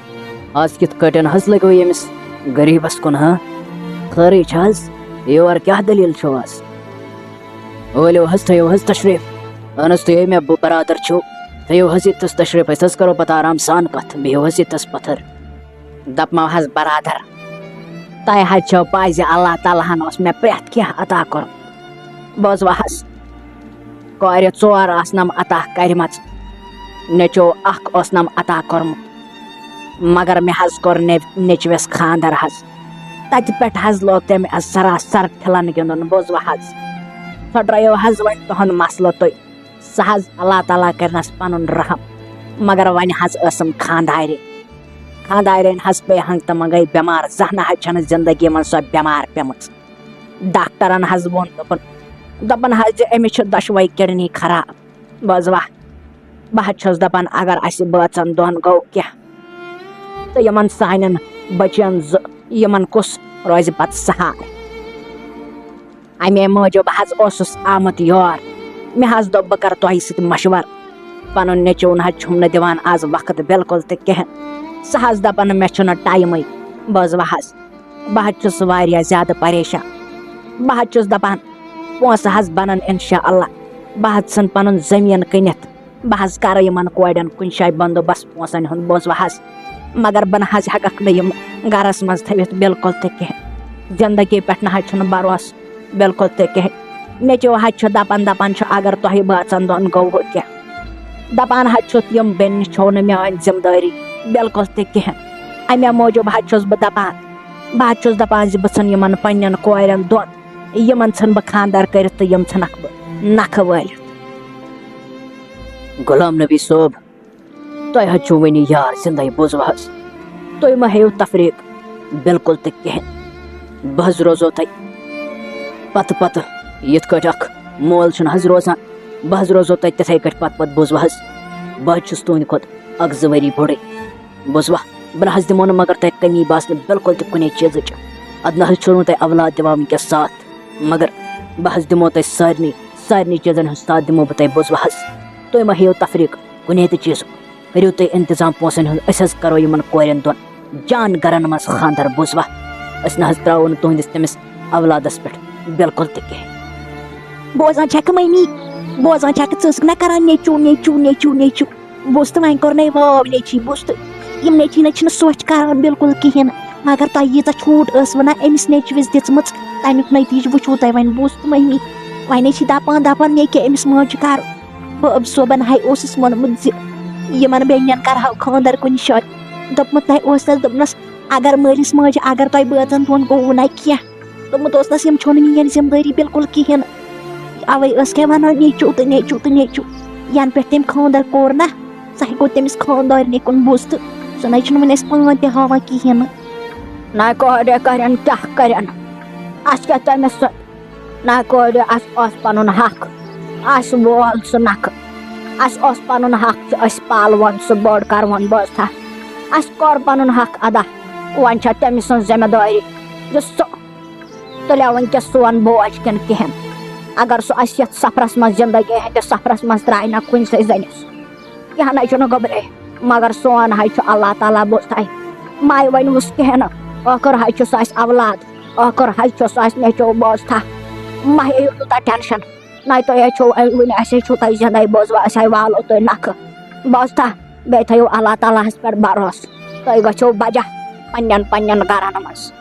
از کِتھ کٲٹھۍ حظ لٔگِو ییٚمِس غریٖبس کُن، ہا؟ خٲرٕے چھِ حظ؟ یور کیٛاہ دٔلیٖل چھو از؟ ؤلِو حظ، تھٲیِو حظ تشریٖف۔ اہن حظ، تُہۍ ہے مےٚ بہٕ برادر چھِو، تھٲیِو حظ ییٚتٮ۪س تشریٖف، أسۍ حظ کرو پتہٕ آرام سان کتھ، بِہِو حظ ییٚتٮ۪س پتھر۔ دپمو حظ برادر، تۄہہِ حظ چھو پَے زِ اللہ تعالیٰ ہن اوس مےٚ پرٛٮ۪تھ کینٛہہ عطا کوٚرمُت۔ بوزوا حظ، کورِ ژور آسنم عطا کرِمژ، نیٚچو اکھ اوسنم عطا کوٚرمُت، مگر مےٚ حظ کوٚر نے-، نیٚچوِس خانٛدر حظ۔ تتہِ پٮ۪ٹھ حظ لوگ تٔمۍ حظ سراسر ٹھِلن گِنٛدُن۔ بوزوا حظ، پھٕٹرٲیِو حظ وۄنۍ تُہُنٛد مسلہٕ تُہۍ۔ سُہ حظ اللہ تعالیٰ کرنس پنُن رحم، مگر وۄنۍ حظ ٲسٕم خانٛدارِ۔ خانٛدارٮ۪ن حظ پیٚیہِ ہنٛگتہٕ منٛگے بٮ۪مار، زانٛہہ نہ حظ چھنہٕ زندگی منٛز سۄ بٮ۪مار پیٚمٕژ۔ ڈاکٹرن حظ ووٚن، دوٚپُن، دوٚپُن حظ زِ أمِس چھِ دۄشوے کِڈنی خراب۔ بوزوا، بہٕ حظ چھَس دَپان، اگر اَسہِ بٲژَن دۄن گوٚو کینٛہہ، تہٕ یِمَن سانٮ۪ن بٔچِیَن زٕ، یِمَن کُس روزِ پَتہٕ سہارٕ؟ اَمے موٗجوٗب حظ اوسُس آمُت یور۔ مےٚ حظ دوٚپ، بہٕ کَرٕ تۄہہِ سۭتۍ مَشوَرٕ۔ پَنُن نیٚچوٗ نہٕ حظ چھُم نہٕ دِوان آز وقت بِلکُل تہِ کِہیٖنۍ۔ سُہ حظ دَپان، مےٚ چھُنہٕ ٹایمٕے۔ بوزوا حظ، بہٕ حظ چھُس واریاہ زیادٕ پریشان۔ بہٕ حظ چھُس دَپان، پونٛسہٕ حظ بَنَن اِنشاء اللہ۔ بہٕ حظ ژھٕن پَنُن زٔمیٖن کٕنِتھ۔ بہٕ حظ کَرٕ یِمَن کورٮ۪ن کُنہِ جایہِ بندوبست پونٛسَن ہُنٛد، بوزوا حظ۔ مگر بہٕ نہ حظ ہٮ۪کَکھ نہٕ یِم گَرَس منٛز تھٲوِتھ بِلکُل تہِ کِہیٖنۍ۔ زِندگی پٮ۪ٹھ نہ حظ چھُنہٕ بھروسہٕ بِلکُل تہِ کِہیٖنۍ۔ نیٚچوٗ حظ چھُ دَپان، دَپان چھُ، اگر تۄہہِ بٲژَن دۄن گوٚو ہُہ کینٛہہ، دَپان حظ چھُس، یِم بیٚنہِ چھو نہٕ میٛٲنۍ ذِمہٕ دٲری بِلکُل تہِ کِہیٖنۍ۔ اَمے موٗجوٗب حظ چھُس بہٕ دَپان، بہٕ حظ چھُس دَپان زِ بہٕ ژھٕنہٕ یِمَن پنٛنٮ۪ن کورٮ۪ن دۄن، یِمَن ژھٕنہٕ بہٕ خانٛدر کٔرِتھ تہٕ یِم ژھٕنَکھ بہٕ نَکھٕ وٲلِتھ۔ غلام نبی صٲب، تۄہہِ حظ چھُو وٕنہِ یار زِندَے، بوٗزوٕ حظ؟ تُہۍ مہ ہیٚیِو تفریٖق بِلکُل تہِ کِہیٖنۍ۔ بہٕ حظ روزو تۄہہِ پَتہٕ پَتہٕ، یِتھ کٲٹھۍ اَکھ مول چھُنہٕ حظ روزان۔ بہٕ حظ روزو تۄہہِ تِتھَے کٲٹھۍ پَتہٕ پَتہٕ، بوٗزوٕ حظ؟ بہٕ حظ چھُس تُہٕنٛدِ کھۄتہٕ اَکھ زٕ ؤری بوٚڑٕے، بوٗزوا؟ بہٕ نہ حظ دِمو نہٕ مگر تۄہہِ کٔمی باسنہٕ بِلکُل تہِ کُنے چیٖزٕچ۔ اَدٕ نہ حظ چھُو نہٕ تۄہہِ اولاد دِوان وٕنکیٚس ساتھ، مگر بہٕ حظ دِمو تۄہہِ سارنٕے، سارنٕے چیٖزَن ہُنٛد ساتھ دِمو بہٕ تۄہہِ، بوٗزوا حظ؟ تُہۍ مہ ہیٚیِو تفریٖق کُنے تہِ چیٖزُک۔ کٔرِو تُہۍ اِنتظام پونٛسَن ہُنٛد، أسۍ حظ کَرو یِمَن کورٮ۪ن دۄن جان گَرَن منٛز خانٛدَر، بوٗزوا؟ أسۍ نہ حظ ترٛاوو نہٕ تُہٕنٛدِس تٔمِس اولادَس پٮ۪ٹھ بِلکُل تہِ کِہیٖنۍ۔ بوزان چھَکھ مٔمی، بوزان چھَکھ، ژٕ ٲسٕکھ نہ کَران نیٚچوٗ، نیٚچوٗ، نیٚچوٗ، نیٚچوٗ۔ بوٗزتہٕ وۄنۍ کوٚر نَے واو نیٚچی، بوٗزتہٕ یِم نیٚچی نہ چھِنہٕ سۄچھ کَران بِلکُل کِہیٖنۍ۔ مگر تۄہہِ ییٖژاہ چھوٗٹ ٲس وَنان أمِس نیٚچوِس دِژمٕژ، تَمیُک نٔتیٖجہٕ وٕچھِو تُہۍ وۄنۍ، بوٗزتہٕ مٔمی۔ وۄنۍ حظ چھِ دَپان، دَپان، مےٚ کیٛاہ أمِس ماجہِ کَرُن؟ بہٕ صٲبَن ہاے اوسُس ووٚنمُت زِ یِمَن بیٚنٮ۪ن کَرٕہاو خانٛدَر کُنہِ جایہِ۔ دوٚپمُت تۄہہِ اوس تَس، دوٚپنَس، اگر مٲلِس ماجہِ، اگر تۄہہِ بٲژَن دۄن گوٚوُ نہ کینٛہہ، دوٚپمُت اوس تَس، یِم چھو نہٕ میٛٲنۍ ذِمہٕ دٲری بِلکُل کِہیٖنۍ۔ اَوَے ٲس کیٛاہ وَنان، نیٚچوٗ تہٕ نیٚچوٗ تہٕ نیٚچوٗ۔ یَنہٕ پٮ۪ٹھ تٔمۍ خانٛدَر کوٚر نہ، سُہ ہیٚکو تٔمِس خانٛدارنہِ کُن بوٗزتہٕ۔ سُہ نَے چھُنہٕ وۄنۍ اَسہِ پان تہِ ہاوان کِہیٖنۍ نہٕ۔ نہ کورِ کَرن کیٛاہ کَرن؟ اَسہِ کیٛاہ تٔمِس سۭتۍ؟ نہ کورِ، اَسہِ اوس پَنُن حق، اَسہِ وول سُہ نَکھٕ۔ اَسہِ اوس پَنُن حق زِ أسۍ پالوون سُہ، بوٚڑ کَروون، بوزتھا؟ اَسہِ کوٚر پَنُن حق ادا۔ وۄنۍ چھےٚ تٔمۍ سٕنٛز ذِمہٕ دٲری زِ سُہ تُلیا وٕنکیٚس سون بوج کِنہٕ کِہیٖنۍ۔ اگر سُہ اَسہِ یَتھ سفرَس منٛز، زِندگی ہٕنٛدِس سفرَس منٛز ترٛایہِ نہ کُنہِ سٕے زٔنِس، کینٛہہ نَے چھُنہٕ گوٚبرے، مگر سون حظ چھُ اللہ تعالیٰ، بوٗزتھا؟ مَے ؤنۍوُس کِہیٖنۍ نہٕ، ٲخٕر حظ چھُ سُہ اَسہِ اولاد، ٲخٕر حظ چھُ سُہ اَسہِ نیٚچوٗ، بوٗزتھا؟ مَہ ہیٚیِو تیوٗتاہ ٹٮ۪نشَن، نَے تُہۍ حظ چھُو وٕنہِ، اَسہِ حظ چھُو تۄہہِ زِندَے، بوٗزوا؟ أسۍ حظ والو تُہۍ نَکھٕ، بوٗزتھا؟ بیٚیہِ تھٲیِو اللہ تعالیٰ ہَس پٮ۪ٹھ بھروسہٕ، تُہۍ گٔژھِو بَجا پنٛنٮ۪ن پنٛنٮ۪ن گَرَن منٛز،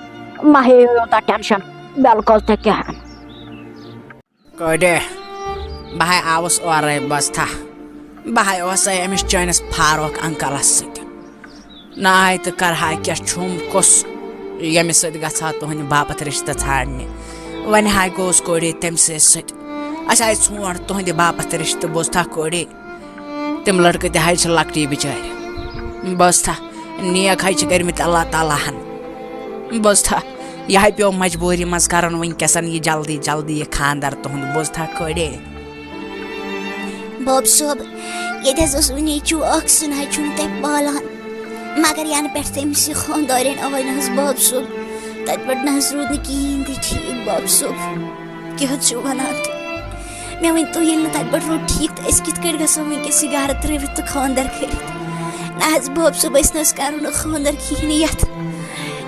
مَہ ہیٚیِو یوٗتاہ ٹٮ۪نشَن، بِلکُل تہِ کِہیٖنۍ۔ کورِ، بہٕ ہاے آوُس اورَے، بوزتھا؟ بہٕ ہاے اوسَے أمِس چٲنِس فاروق انکلَس سۭتۍ۔ نہ آے تہٕ کَرٕ ہا کیٛاہ، چھُم کُس ییٚمِس سۭتۍ گژھٕ ہا تُہٕنٛدِ باپَتھ رِشتہٕ ژھانٛڈنہِ؟ وۄنۍ ہاے گوٚوُس کورِ تٔمۍ سٕے سۭتۍ۔ اَسہِ آے ژھونٛڈ تُہٕنٛدِ باپَتھ رِشتہٕ، بوزتھا کورِ؟ تِم لٔڑکہٕ تہِ حظ چھِ لۄکٹی بِچٲرۍ۔ بوزتھا، نیک حظ چھِ کٔرمٕتۍ اللہ تعالیٰ ہَن۔ بوزتھا، یہِ ہاے پیوٚو مجبوٗری منٛز کَرُن وٕنکیٚسَن یہِ جلدی جلدی یہِ خانٛدَر تُہُنٛد۔ بوزتھا کورِ؟ باب صٲب، ییٚتہِ حظ اوس وٕنہِ نیٚچوٗ اَکھ، سُہ نہ حظ چھُنہٕ تۄہہِ پالان۔ مگر یَنہٕ پٮ۪ٹھ تٔمِس یہِ خانٛدارٮ۪ن آے نہ حظ باب صٲب، تَتہِ پٮ۪ٹھ نہ حظ روٗد نہٕ کِہیٖنۍ تہِ ٹھیٖک، باب صٲب۔ کیٛاہ حظ چھِو وَنان تُہۍ؟ مےٚ ؤنۍ تو، ییٚلہِ نہٕ تَتہِ پٮ۪ٹھ روٗد ٹھیٖک، تہٕ أسۍ کِتھ کٔنۍ گژھو وٕنکیٚس یہِ گَرٕ ترٛٲوِتھ تہٕ خانٛدَر کٔرِتھ؟ نہ حظ باب صٲب، أسۍ نہ حظ کَرو نہٕ خانٛدَر کِہیٖنۍ یَتھ،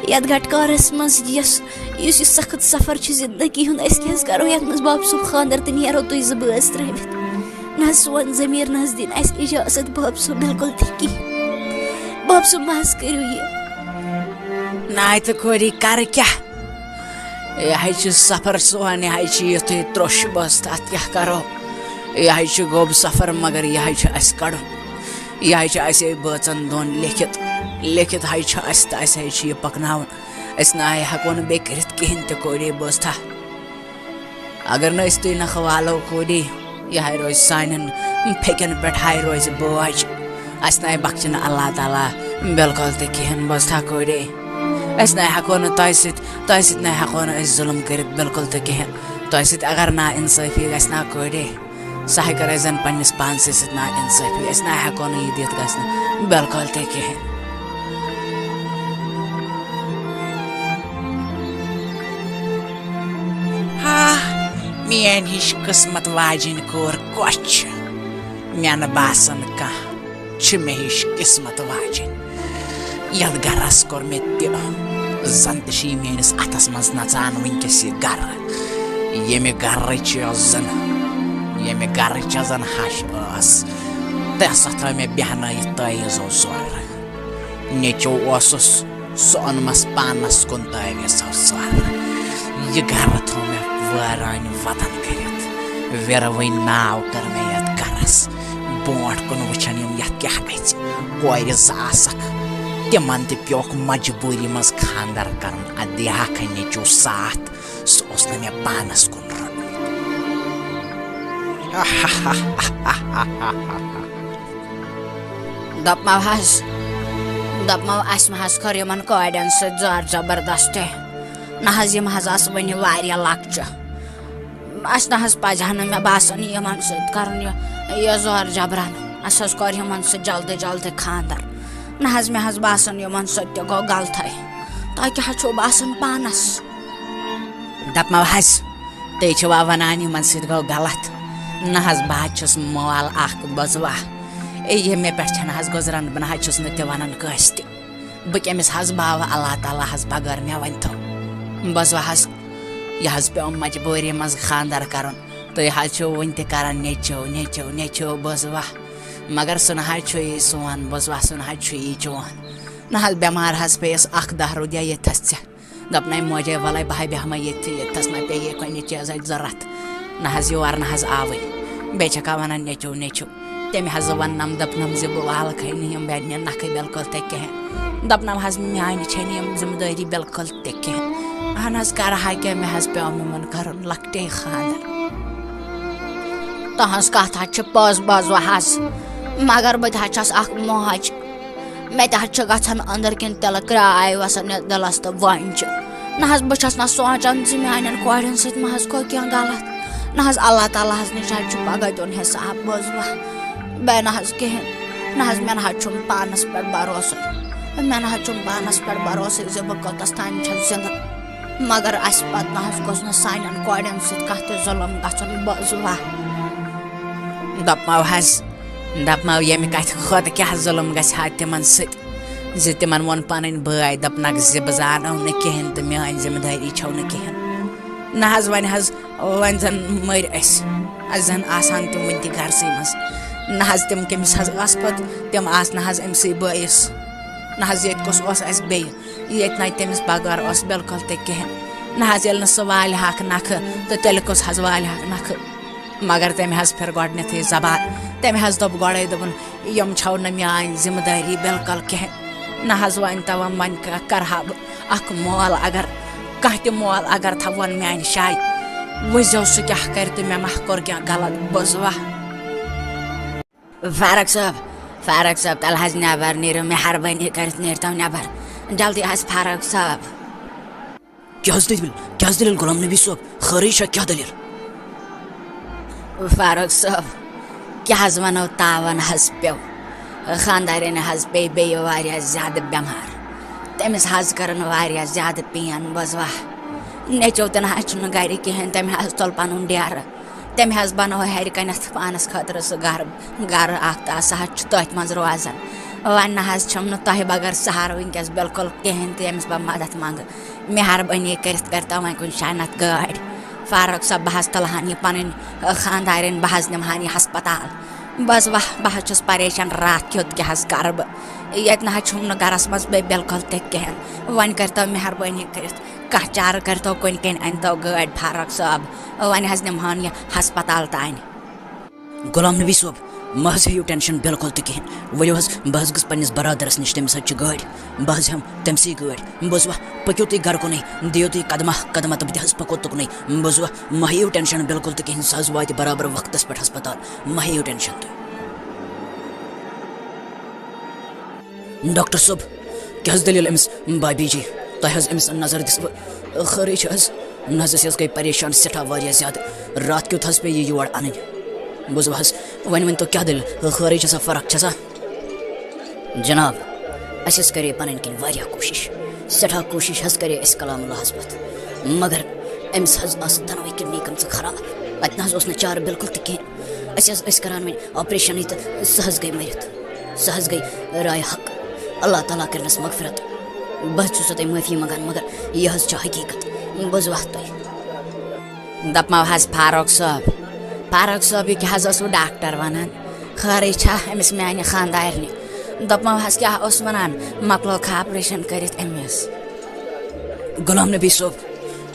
یَتھ گَٹہٕ کارَس منٛز، یۄس، یُس یہِ سخت سفر چھُ زِندگی ہُنٛد۔ أسۍ کیٛاہ حظ کَرو یَتھ منٛز باب صٲب خانٛدَر تہٕ نیرو تُہۍ زٕ بٲژ ترٛٲوِتھ؟ نہ حظ سون ضمیٖر نہ حظ دِنۍ اَسہِ اِجازت باب صٲب بِلکُل تہِ کِہیٖنۍ۔ باب صٲب مہ حظ کٔرِو یہِ۔ نہ تہٕ کورِ کَرٕ کیٛاہ؟ یہِ حظ چھُ سفر سون، یہِ حظ چھُ یُتھُے ترٛوٚش بس، تَتھ کیٛاہ کَرو؟ یہِ حظ چھُ گوٚب سفر، مگر یہِ حظ چھُ اَسہِ کَڑُن۔ یہِ حظ چھُ اَسہِ بٲژَن دۄن لیکھِتھ، لیکھِتھ حظ چھُ اَسہِ، تہٕ اَسہِ حظ چھُ یہِ پَکناوُن۔ أسۍ نہ حظ ہٮ۪کو نہٕ بیٚیہِ کٔرِتھ کِہیٖنۍ تہِ کورِ، بوزتھا؟ اگر نہٕ أسۍ تُہۍ نکھٕ والو کورِ، یہِ حظ روزِ سانٮ۪ن پھیٚکٮ۪ن پٮ۪ٹھ حظ روزِ بوج۔ اَسہِ نہ بخشہِ نہٕ اللہ تعالیٰ بِلکُل تہِ کِہیٖنۍ، بوزتھا کورِ؟ أسۍ نہ ہٮ۪کو نہٕ تۄہہِ سۭتۍ، تۄہہِ سۭتۍ نہ ہٮ۪کو نہٕ أسۍ ظُلُم کٔرِتھ بِلکُل تہِ کِہیٖنۍ۔ تۄہہِ سۭتۍ اگر نا اِنصٲفی گژھِ نا کورِ، سُہ ہَے کَرِ اَسہِ زَن پنٛنِس پانسٕے سۭتۍ نا اِنصٲفی۔ أسۍ نہ ہٮ۪کو نہٕ یہِ دِتھ گژھنہٕ بِلکُل تہِ کِہیٖنۍ۔ ہا، میٛٲنۍ ہِش قٕسمت واجِنۍ کور کۄس چھِ؟ مےٚ نہٕ باسان کانٛہہ چھِ مےٚ ہِش قٕسمت واجِنۍ۔ یَتھ گَرَس کوٚر مےٚ تہِ، زَن تہِ چھِ یہِ میٛٲنِس اَتھَس منٛز نَژان وٕنکیٚس یہِ گَرٕ۔ ییٚمہِ گَرٕچ یۄس زَن، ییٚمہِ گَرٕچ یۄس زَن ہَش ٲس، تہٕ سۄ تھٲو مےٚ بیٚہنٲیِتھ تٲویٖزو زورٕ۔ نیٚچو اوسُس، سُہ اوٚنمَس پانَس کُن تٲویٖز سُہ سۄر۔ یہِ گَرٕ تھوٚو مےٚ وٲرانہِ وَتَن کٔرِتھ۔ وِرٕ وٕنۍ ناو کٔر مےٚ یَتھ گَرَس۔ برونٛٹھ کُن وٕچھان یِم یَتھ کیٛاہ گژھِ۔ کورِ زٕ آسَکھ، تِمَن تہِ پیوٚکھ مجبوٗری منٛز خانٛدر کَرُن۔ اَدٕ دِہاکھَے نیٚچو ساتھ، سُہ اوس نہٕ مےٚ پانَس کُن روٚٹمُت۔ دَپمو حظ، دَپمو اَسہِ ما حظ کٔر یِمَن کورٮ۪ن سۭتۍ زار زبردستی۔ نہ حظ، یِم حظ آسہٕ وٕنہِ واریاہ لۄکچہِ۔ اَسہِ نہ حظ پَزِ ہا نہٕ، مےٚ باسان، یِمَن سۭتۍ کَرُن یہِ، یہِ زور جبران۔ اَسہِ حظ کوٚر یِمَن سۭتۍ جلدی جلدی خانٛدر۔ نہ حظ، مےٚ حظ باسان، یِمَن سۭتۍ تہِ گوٚو غلطَے۔ تۄہہِ کیٛاہ حظ چھُو باسان پانَس؟ دَپمو حظ، تُہۍ چھِوا وَنان یِمَن سۭتۍ گوٚو غلط؟ نہ حظ، بہٕ حظ چھُس مول اَکھ بوزوا۔ اے، یہِ مےٚ پٮ۪ٹھ چھَنہٕ حظ گُزران، بہٕ نہ حظ چھُس نہٕ تہِ وَنان کٲنٛسہِ تہِ۔ بہٕ کٔمِس حظ باوٕ اللہ تعالیٰ ہس بغٲر؟ مےٚ ؤنۍ تو۔ بوزوا حظ، یہِ حظ پیوٚو مجبوٗری منٛز خانٛدر کرُن۔ تُہۍ حظ چھِو وُنہِ تہِ کران نیٚچو، نیٚچو، نیٚچو، بوزوا۔ مگر سُہ نہ حظ چھُ یی سون، بوزوا، سُہ نہ حظ چھُ یی چون۔ نہ حظ، بٮ۪مار حظ پیٚیَس اکھ دَہ رُدیا ییٚتھس ژےٚ۔ دوٚپنَے موجے، وَلَے بہٕ ہاے بیٚہمَے ییٚتھی، ییٚتھس نہ پیٚیہِ کُنہِ چیٖزٕچ ضوٚرَتھ۔ نہ حظ یور نہ حظ آوٕے۔ بیٚیہِ چھَکھا وَنان نیٚچو، نیٚچو۔ تٔمۍ حظ ووٚننم، دوٚپنم زِ بہٕ والہٕ کھے نہٕ یِم بٮ۪ڈنہِ نکھٕ بِلکُل تہِ کِہیٖنۍ۔ دوٚپنم حظ، میٛانہِ چھے نہٕ یِم ذمہٕ دٲری بِلکُل تہِ کِہیٖنۍ۔ اہن حظ، کَرٕ ہا کیٛاہ، مےٚ حظ پیوٚو یِمَن کَرُن لۄکٹے خانٛدر۔ تُہٕنٛز کَتھ حظ چھِ پوٚز، بوزوا حظ، مگر بہٕ تہِ حظ چھَس اَکھ موج۔ مےٚ تہِ حظ چھِ گژھان أنٛدٕرۍ کِنۍ تِلہٕ کرٛاے وَسان یَتھ دِلَس تہٕ وۄنۍ چھِ۔ نہ حظ، بہٕ چھَس نہ سونٛچان زِ میٛانٮ۪ن کورٮ۪ن سۭتۍ ما حظ گوٚو کینٛہہ غلط۔ نہ حظ، اللہ تعالیٰ ہَس نِش حظ چھُ پَگاہ دیُن حِساب، بوزوا؟ بیٚیہِ نہ حظ کِہیٖنۍ۔ نہ حظ، مےٚ نہ حظ چھُنہٕ پانَس پٮ۪ٹھ بھروسَے۔ مےٚ نہ حظ چھُنہٕ پانَس پٮ۪ٹھ بھروسَے زِ بہٕ کوٚتَس تام چھَس زِندٕ۔ مگر اَسہِ پَتہٕ نہ حظ گوٚژھ نہٕ سانٮ۪ن کورٮ۪ن سۭتۍ کانٛہہ تہِ ظُلُم گژھُن، بوزوا؟ دَپمو حظ، دَپمو ییٚمہِ کَتھِ خٲطرٕ کیٛاہ ظُلُم گژھِ ہا تِمَن سۭتۍ؟ زِ تِمَن ووٚن پَنٕنۍ بٲے، دوٚپنَکھ زِ بہٕ زانو نہٕ کِہیٖنۍ تہٕ میٛٲنۍ ذِمہٕ دٲری چھَو نہٕ کِہیٖنۍ۔ نہ حظ، وۄنۍ حظ، وۄنۍ زَن مٔرۍ أسۍ، اَسہِ زَن آسہٕ ہَن تِم وٕنہِ تہِ گَرسٕے منٛز۔ نہ حظ، تِم کٔمِس حظ آسہٕ پَتہٕ؟ تِم آسہٕ نہ حظ أمۍ سٕے بٲیِس۔ نہ حظ، ییٚتہِ کُس اوس اَسہِ بیٚیہِ؟ ییٚتہِ نَے تٔمِس بغٲر اوس بِلکُل تہِ کِہیٖنۍ۔ نہ حظ، ییٚلہِ نہٕ سُہ والہِ ہاکھ نَکھٕ، تہٕ تیٚلہِ کُس حظ والہِ ہاکھ نَکھٕ؟ مگر تٔمۍ حظ پھِر گۄڈٕنیتھٕے زبان۔ تٔمۍ حظ دوٚپ گۄڈَے، دوٚپُن، یِم چھَو نہٕ میٛٲنۍ ذِمہٕ دٲری بِلکُل کِہیٖنۍ۔ نہ حظ، وۄنۍ تام وۄنۍ ک-، کَرٕ ہا بہٕ اَکھ مول اگر، کانٛہہ تہِ مول اگر تھاوون میٛانہِ جایہِ، وٕچھزیو سُہ کیٛاہ کَرِ تہٕ مےٚ ما کوٚر کینٛہہ غلط، بوزوا؟ فاروق صٲب، فاروق صٲب، تَلہٕ حظ نٮ۪بر نیٖرِو، مہربٲنی کٔرِتھ نیٖرتو نٮ۪بر۔ جلدی حظ فاروق صٲب۔ کیٛاہ حظ دٔلیٖل؟ کیٛاہ حظ دٔلیٖل غلام نبی صٲب؟ خٲرٕے چھا؟ کیٛاہ دٔلیٖل؟ فاروق صٲب، کیٛاہ حظ وَنو، تاوَن حظ پیوٚو۔ خانٛدارِنۍ حظ پیٚیہِ بیٚیہِ واریاہ زیادٕ بٮ۪مار۔ تٔمِس حظ کٔرٕن واریاہ زیادٕ پین، بوزوا؟ نیٚچو تہِ نہ حظ چھُنہٕ گَرِ کِہیٖنۍ، تٔمۍ حظ تُل پَنُن ڈیرٕ۔ تٔمۍ حظ بنوو ہیرِ کنٮ۪تھ پانس خٲطرٕ سُہ گرٕ، گرٕ اکھ تہٕ سُہ حظ چھُ تٔتھۍ منٛز روزان۔ وۄنۍ نہ حظ چھُم نہٕ تۄہہِ بغٲر سہارٕ وٕنکیٚس بِلکُل کِہیٖنۍ تہِ، ییٚمِس بہٕ مدد منٛگہٕ۔ مہربٲنی کٔرِتھ کٔرتو وۄنۍ کُنہِ جایہِ نتہٕ گٲڑۍ۔ فاروق صٲب، بہٕ حظ تُلہٕ ہن یہِ پنٕنۍ، ٲ، خانٛدارِنۍ، بہٕ حظ نِمہٕ ہن یہِ ہسپتال۔ بہٕ حظ، واہ، بہٕ حظ چھُس پریشان، راتھ کیُتھ کیٛاہ حظ کرٕ بہٕ؟ ییٚتہِ نہ حظ چھُم نہٕ گرس منٛز بیٚیہِ بِلکُل تہِ کِہیٖنۍ۔ وۄنۍ کٔرتو مہربٲنی کٔرِتھ کانٛہہ چارٕ کٔرتو، کُنہِ کِنۍ أنتو گٲڑۍ فاروق صٲب، وۄنۍ حظ نِمہون یہِ ہسپتال تانۍ۔ غلام نبی صٲب، مہ حظ ہیٚیِو ٹینشن بِلکُل تہِ کِہیٖنۍ۔ ؤلِو حظ، بہٕ حظ گژھٕ پننِس برادرس نِش، تٔمِس حظ چھِ گٲڑۍ، بہٕ حظ ہٮ۪مہٕ تٔمۍ سٕے گٲڑۍ۔ بوزوا؟ پٔکِو تُہۍ گرٕ کُنٕے، دِیِو تُہۍ قدمہ قدمہ تہٕ بہٕ تہِ حظ پکو تُکنُے۔ بوزوا؟ مہ ہیٚیِو ٹینشن بِلکُل تہِ کِہیٖنۍ، سُہ حظ واتہِ برابر وقتس پٮ۪ٹھ ہسپتال، مہ ہیٚیِو ٹینشن تُہۍ۔ ڈاکٹر صٲب، کیٛاہ حظ دٔلیٖل أمِس بابی جی؟ تۄہہِ حظ أمِس نظر دِژوٕ؟ خٲرٕے چھِ حظ؟ نہ حظ، أسۍ حظ گٔے پریشان سٮ۪ٹھاہ واریاہ زیادٕ۔ راتھ کیُتھ حظ پیٚیہِ یہِ یور اَنٕنۍ۔ بوٗزوٕ حظ، وۄنۍ ؤنۍ تو کیٛاہ دٔلیٖل؟ خٲرٕے چھےٚ سا، فرق چھےٚ سا؟ جناب، اَسہِ حظ کَرے پَنٕنۍ کِنۍ واریاہ کوٗشِش، سٮ۪ٹھاہ کوٗشِش حظ کَرے اَسہِ کلام اللہَس پٮ۪ٹھ، مگر أمِس حظ آسہٕ دۄنوَے کِڈنی گٔمژٕ خراب۔ اَتہِ نہ حظ اوس نہٕ چارٕ بِلکُل تہِ کِہیٖنۍ۔ أسۍ حظ ٲسۍ کَران وۄنۍ آپریشَنٕے تہٕ سۄ حظ گٔے مٔرِتھ۔ سۄ حظ گٔے راے حق۔ اللہ تعالیٰ کٔرنَس مغفرت۔ بہٕ حظ چھُسو تۄہہِ معٲفی منٛگان، مگر یہِ حظ چھِ حقیٖقت۔ بوٗزوا تُہۍ؟ دَپمو حظ فاروق صٲب، فاروق صٲب، یہِ کیٛاہ حظ اوسوٕ ڈاکٹر وَنان؟ خٲرٕے چھا أمِس میٛانہِ خانٛدارنہِ؟ دپمو حظ، کیٛاہ اوس ونان؟ مۄکلو کھا آپریشن کٔرِتھ أمِس؟ غلام نبی صٲب،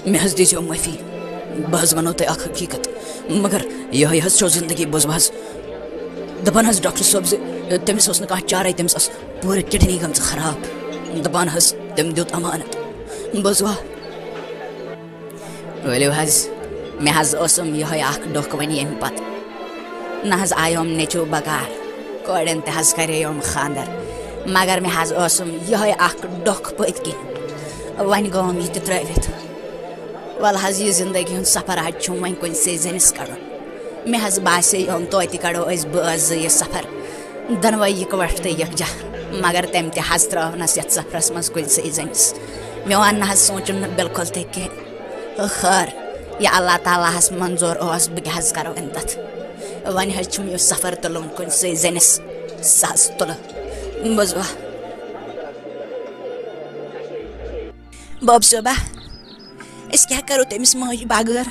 مےٚ حظ دیٖزیو معٲفی۔ بہٕ حظ ونو تۄہہِ اکھ حقیٖقت، مگر یِہوٚے حظ چھو زندگی، بوٗزوٕ حظ؟ دپان حظ ڈاکٹر صٲب زِ تٔمِس اوس نہٕ کانٛہہ چارے، تٔمِس ٲس پوٗرٕ کڈنی گٔمٕژ خراب۔ دپان حظ تٔمۍ دیُت امانت، بوٗزوا؟ ؤلِو حظ، مےٚ حظ اوسُم یِہوٚے اکھ ڈوکھ وۄنۍ ییٚمہِ پتہٕ۔ نہ حظ آیوم نیٚچوٗ بکار، کورٮ۪ن تہِ حظ کرییوم خانٛدر، مگر مےٚ حظ اوسُم یِہوٚے اکھ ڈوکھ پٔتۍ کِنۍ۔ وۄنۍ گوٚوم یہِ تہِ ترٲوِتھ۔ وَلہٕ حظ، یہِ زندگی ہُنٛد سفر حظ چھُم وۄنۍ کُنہِ سٕے زٔنِس کڑُن۔ مےٚ حظ باسے یوم توتہِ کڑو أسۍ بٲژ زٕ یہِ سفر، دۄنوَے یِکوَٹہٕ تہٕ یکجاہ، مگر تٔمۍ تہِ حظ ترٲونس یتھ سفرس منٛز کُنہِ سٕے زٔنِس۔ میون نہ حظ سونٛچُن نہٕ بالکل تہِ کینٛہہ۔ خٲر، یہِ اللہ تعالیٰ ہس منظوٗر اوس، بہٕ کیٛاہ حظ کرو اَمہِ تتھ؟ وۄنۍ حظ چھُم یہِ سفر تُلُن کُنہِ سٕے زٔنِس۔ سُہ حظ تُلہٕ۔ بوٗزوا؟ باب صٲبا، أسۍ کیٛاہ کرو تٔمِس ماجہِ بغٲر؟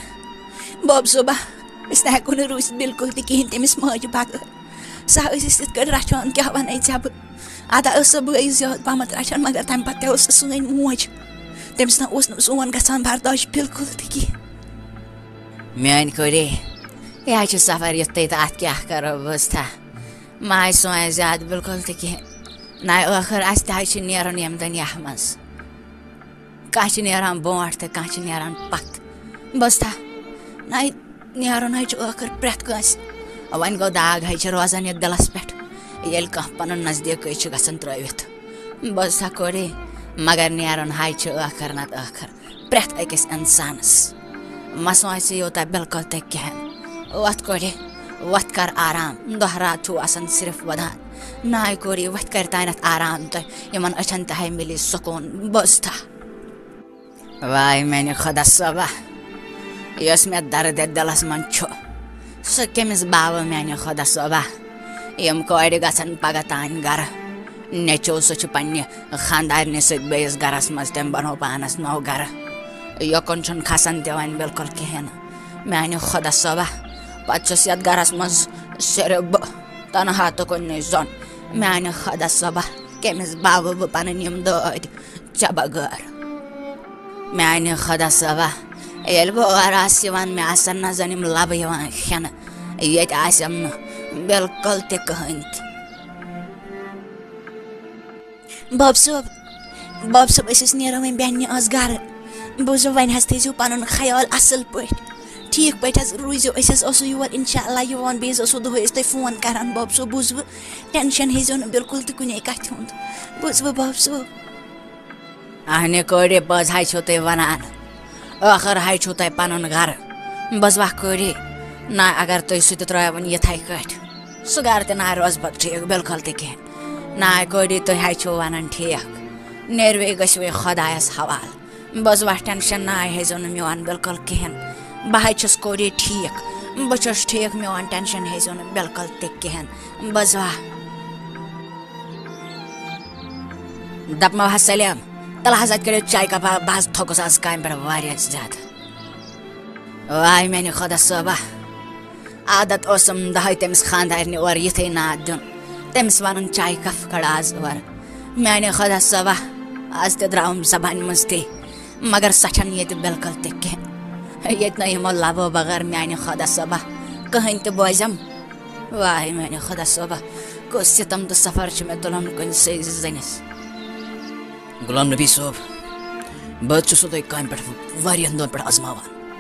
باب صٲبا، أسۍ نہ ہٮ۪کو نہٕ روٗزِتھ بالکل تہِ کِہیٖنۍ تٔمِس ماجہِ بغٲر۔ سۄ ٲس أسۍ یِتھ کٲٹھۍ رچھان، کیٛاہ وَنے ژےٚ بہٕ؟ ادا ٲس سۄ بٲیِس زیادٕ پہمتھ رچھان، مگر تَمہِ پتہٕ تہِ ٲس سۄ سٲنۍ موج۔ تٔمِس نہ اوس نہٕ سون گژھان برداش بالکل تہِ کِہیٖنۍ۔ میٛانہِ کورِ، یہِ حظ چھُ سفر یُتھُے تہٕ اَتھ کیٛاہ کرو بوٗزتھا؟ ماجہِ سونٛچ زیادٕ بالکل تہِ کِہیٖنۍ۔ نہ ٲخٕر اَسہِ تہِ حظ چھُ نیرُن ییٚمہِ دُنیا منٛز۔ کانٛہہ چھُ نیران برونٛٹھ تہٕ کانٛہہ چھُ نیران پتھ۔ بوٗزتھا؟ نہ نیرُن حظ چھُ ٲخٕر پرٛٮ۪تھ کٲنٛسہِ۔ وۄنۍ گوٚو داغ حظ چھِ روزان یَتھ دِلس پٮ۪ٹھ، ییٚلہِ کانٛہہ پنُن نزدیٖکٕے چھُ گژھان ترٲوِتھ۔ بوٗزتھا کورِ، مگر نیرُن حظ چھُ ٲخٕر نتہٕ ٲخٕر پرٛٮ۪تھ أکِس اِنسانس۔ مہ سونٛچ ژٕ یوٗتاہ بالکل تہِ کِہیٖنۍ۔ وۄتھ کورِ، وۄتھ کر آرام، دۄہ راتھ چھُو آسان صرف ودان۔ ناے کورِ، وۄتھ کر تانٮ۪تھ آرام تہٕ یِمن أچھن تہِ ہے مِلی سکوٗن۔ بوٗزتھا؟ واے میانہِ خۄدا صٲبا، یۄس مےٚ درد یتھ دِلس منٛز چھُ، سُہ کٔمِس باوٕ میانہِ خۄدا صٲبا؟ یِم کورِ گژھن پگاہ تانۍ گرٕ۔ نیٚچو سُہ چھُ پننہِ خانٛدارنہِ سۭتۍ بیٚیِس گرس منٛز، تٔمۍ بنوو پانس نوٚو گرٕ۔ یوکُن چھُنہٕ کھسان تہِ وۄنۍ بالکل کِہیٖنۍ۔ میانہِ خۄدا صٲبا، پتہٕ چھُس یتھ گرس منٛز صرف بہٕ تنہا تہٕ کُنی زوٚن۔ میانہِ خۄدا صٲبا، کٔمِس باوٕ بہٕ پنٕنۍ یِم دٲدۍ؟ ژےٚ بغٲر۔ میانہِ خۄدا صٲبا، ییٚلہِ بہٕ اورٕ آسہٕ یِوان، مےٚ آسن نہ زن یِم لبہٕ یِوان کھٮ۪نہٕ، ییٚتہِ آسٮ۪م نہٕ بالکل تہِ کٕہٕنۍ تہِ۔ باب صٲب، باب صٲب، أسۍ ٲسۍ نیران وۄنۍ بیٚنہِ آز گرٕ۔ بوٗزِو، وۄنۍ حظ تھٲیزیو پنُن خیال اصل پٲٹھۍ، ٹھیٖک پٲٹھۍ حظ روٗزِو۔ أسۍ حظ آسو یور انشاء اللہ یِوان، بیٚیہِ حظ آسو دۄہے أسۍ تۄہہِ فون کران۔ باب صٲب، بوٗزوٕ، ٹینشن ہیزیو نہٕ بالکل تہِ کُنے کتھِ ہُنٛد۔ بوٗزوٕ باب صٲب؟ اہنہِ کورِ، پٔز ہاے چھِو تُہۍ ونان، ٲخٕر ہاے چھُو تۄہہِ پنُن گرٕ۔ بٔزوا کورِ، نہ اگر تُہۍ سُہ تہِ ترٛٲیوُن یِتھَے کٲٹھۍ، سُہ گرٕ تہِ نہ روزٕ پتہٕ ٹھیٖک بالکل تہِ کِہیٖنۍ۔ نہ کورِ، تُہۍ ہاے چھِو ونان ٹھیٖک، نیرِوے گٔژھِوے خۄدایس حوالہٕ۔ بٔزوا ٹینشن نہ ہیزیو نہٕ میون بالکل کِہیٖنۍ۔ بہٕ ہاے چھُس کورِ ٹھیٖک، بہٕ چھُس ٹھیٖک، میون ٹینشن ہیزیو نہٕ بالکل تہِ کِہیٖنۍ۔ بٔزوا؟ دپمو حظ سلیم، تلہٕ حظ اتہِ کٔرِو چاے کپا، بہٕ حظ تھوٚکُس از کامہِ پٮ۪ٹھ واریاہ زیادٕ۔ واے میانہِ خۄدا صٲبا، عادت اوسُم دۄہے تٔمِس خانٛدارنہِ اورٕ یِتھُے ناد دیُن، تٔمِس ونُن چاے کپ کڑ از اورٕ۔ میانہِ خۄدا صٲبا، از تہِ درٛاوُم زبانہِ منٛز تی، مگر سۄ چھنہٕ ییٚتہِ بالکل تہِ کینٛہہ۔ ییٚتہِ نہٕ یِمو لبو بغٲر میانہِ خۄدا صٲبا کٕہٕنۍ تہِ بوزٮ۪م۔ واے میانہِ خۄدا صٲبا، کُس ستم تہٕ سفر چھُ مےٚ تُلُن کُنہِ سٕے زٔنِس۔ غلام نبی صٲب، بہٕ حظ چھُسو تۄہہِ کامہِ پٮ۪ٹھ واریاہن دۄہن پٮ۪ٹھ آزماوان۔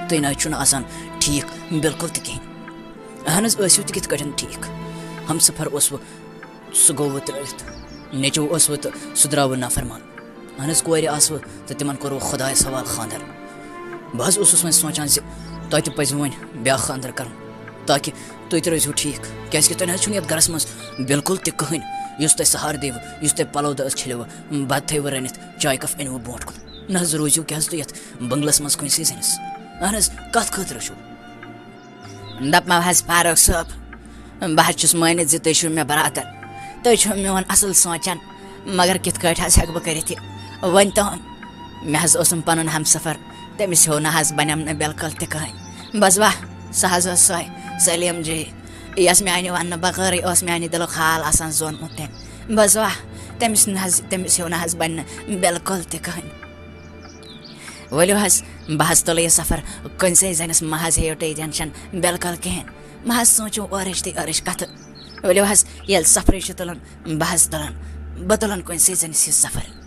تُہۍ نہ حظ چھُو نہٕ آسان ٹھیٖک بالکل تہِ کِہیٖنۍ۔ اہن حظ، ٲسِو تہِ کِتھ کٲٹھۍ ٹھیٖک؟ ہمسفر اوسوٕ، سُہ گوٚو وۄنۍ ترٛٲوِتھ۔ نیٚچوٗ اوسوٕ تہٕ سُہ درٛاو وۄنۍ نافرمان۔ اہن حظ، کورِ آسوٕ تہٕ تِمن کوٚروٕ خۄدایس حوالہٕ خانٛدر۔ بہٕ حظ اوسُس وۄنۍ سونٛچان زِ تۄہہِ تہِ پزِ وۄنۍ بیٛاکھ خانٛدر کرُن، تاکہِ تُہۍ تہِ روٗزِو ٹھیٖک، کیٛازِکہِ تۄہہِ نہ حظ چھُنہٕ یَتھ گَرَس منٛز بِلکُل تہِ کٕہٕنۍ یُس تۄہہِ سہارٕ دِیِوٕ، یُس تۄہہِ پَلو دٲز چھٔلِوٕ، بَتہٕ تھٲیوٕ رٔنِتھ، چایہِ کَپ أنِوٕ برونٛٹھ کُن۔ نہ حظ روٗزِو کیٛازِ تُہۍ یَتھ بنٛگلَس منٛز کُنہِ سٕے زٔنِس۔ اہن حظ، کَتھ خٲطرٕ چھُو؟ دَپمو حظ فاروق صٲب، بہٕ حظ چھُس مٲنِتھ زِ تُہۍ چھِو مےٚ برادر، تُہۍ چھِو میون اَصٕل سونٛچان، مگر کِتھ کٲٹھۍ حظ ہٮ۪کہٕ بہٕ کٔرِتھ یہِ؟ ؤنۍ تو، مےٚ حظ اوسُم پَنُن ہمسفر، تٔمِس ہیوٚو نہٕ حظ بَنیٚم نہٕ بِلکُل تہِ کٕہٕنۍ۔ بس وا، سۄ حظ ٲس سۄے سلیٖم جی، یۄس میٛانہِ وَننہٕ بغٲرٕے اوس میٛانہِ دِلُک حال آسان زونمُت تٔمۍ۔ بس واہ، تٔمِس نہٕ حظ، تٔمِس ہیوٗ نہٕ حظ بنہِ نہٕ بِلکُل تہِ کٕہٕنۍ۔ ؤلِو حظ، بہٕ حظ تُلہٕ یہِ سفر کُنسٕے زٔنِس، مہ حظ ہیٚیِو تُہۍ ٹینشن بِلکُل کِہیٖنۍ۔ مہ حظ سونٛچِو اورٕچ تہٕ یورٕچ کتھٕ۔ ؤلِو حظ، ییٚلہِ سفرٕے چھُ تُلُن، بہٕ حظ تُلن، بہٕ تُلن کُنسٕے زٔنِس یہِ سفر۔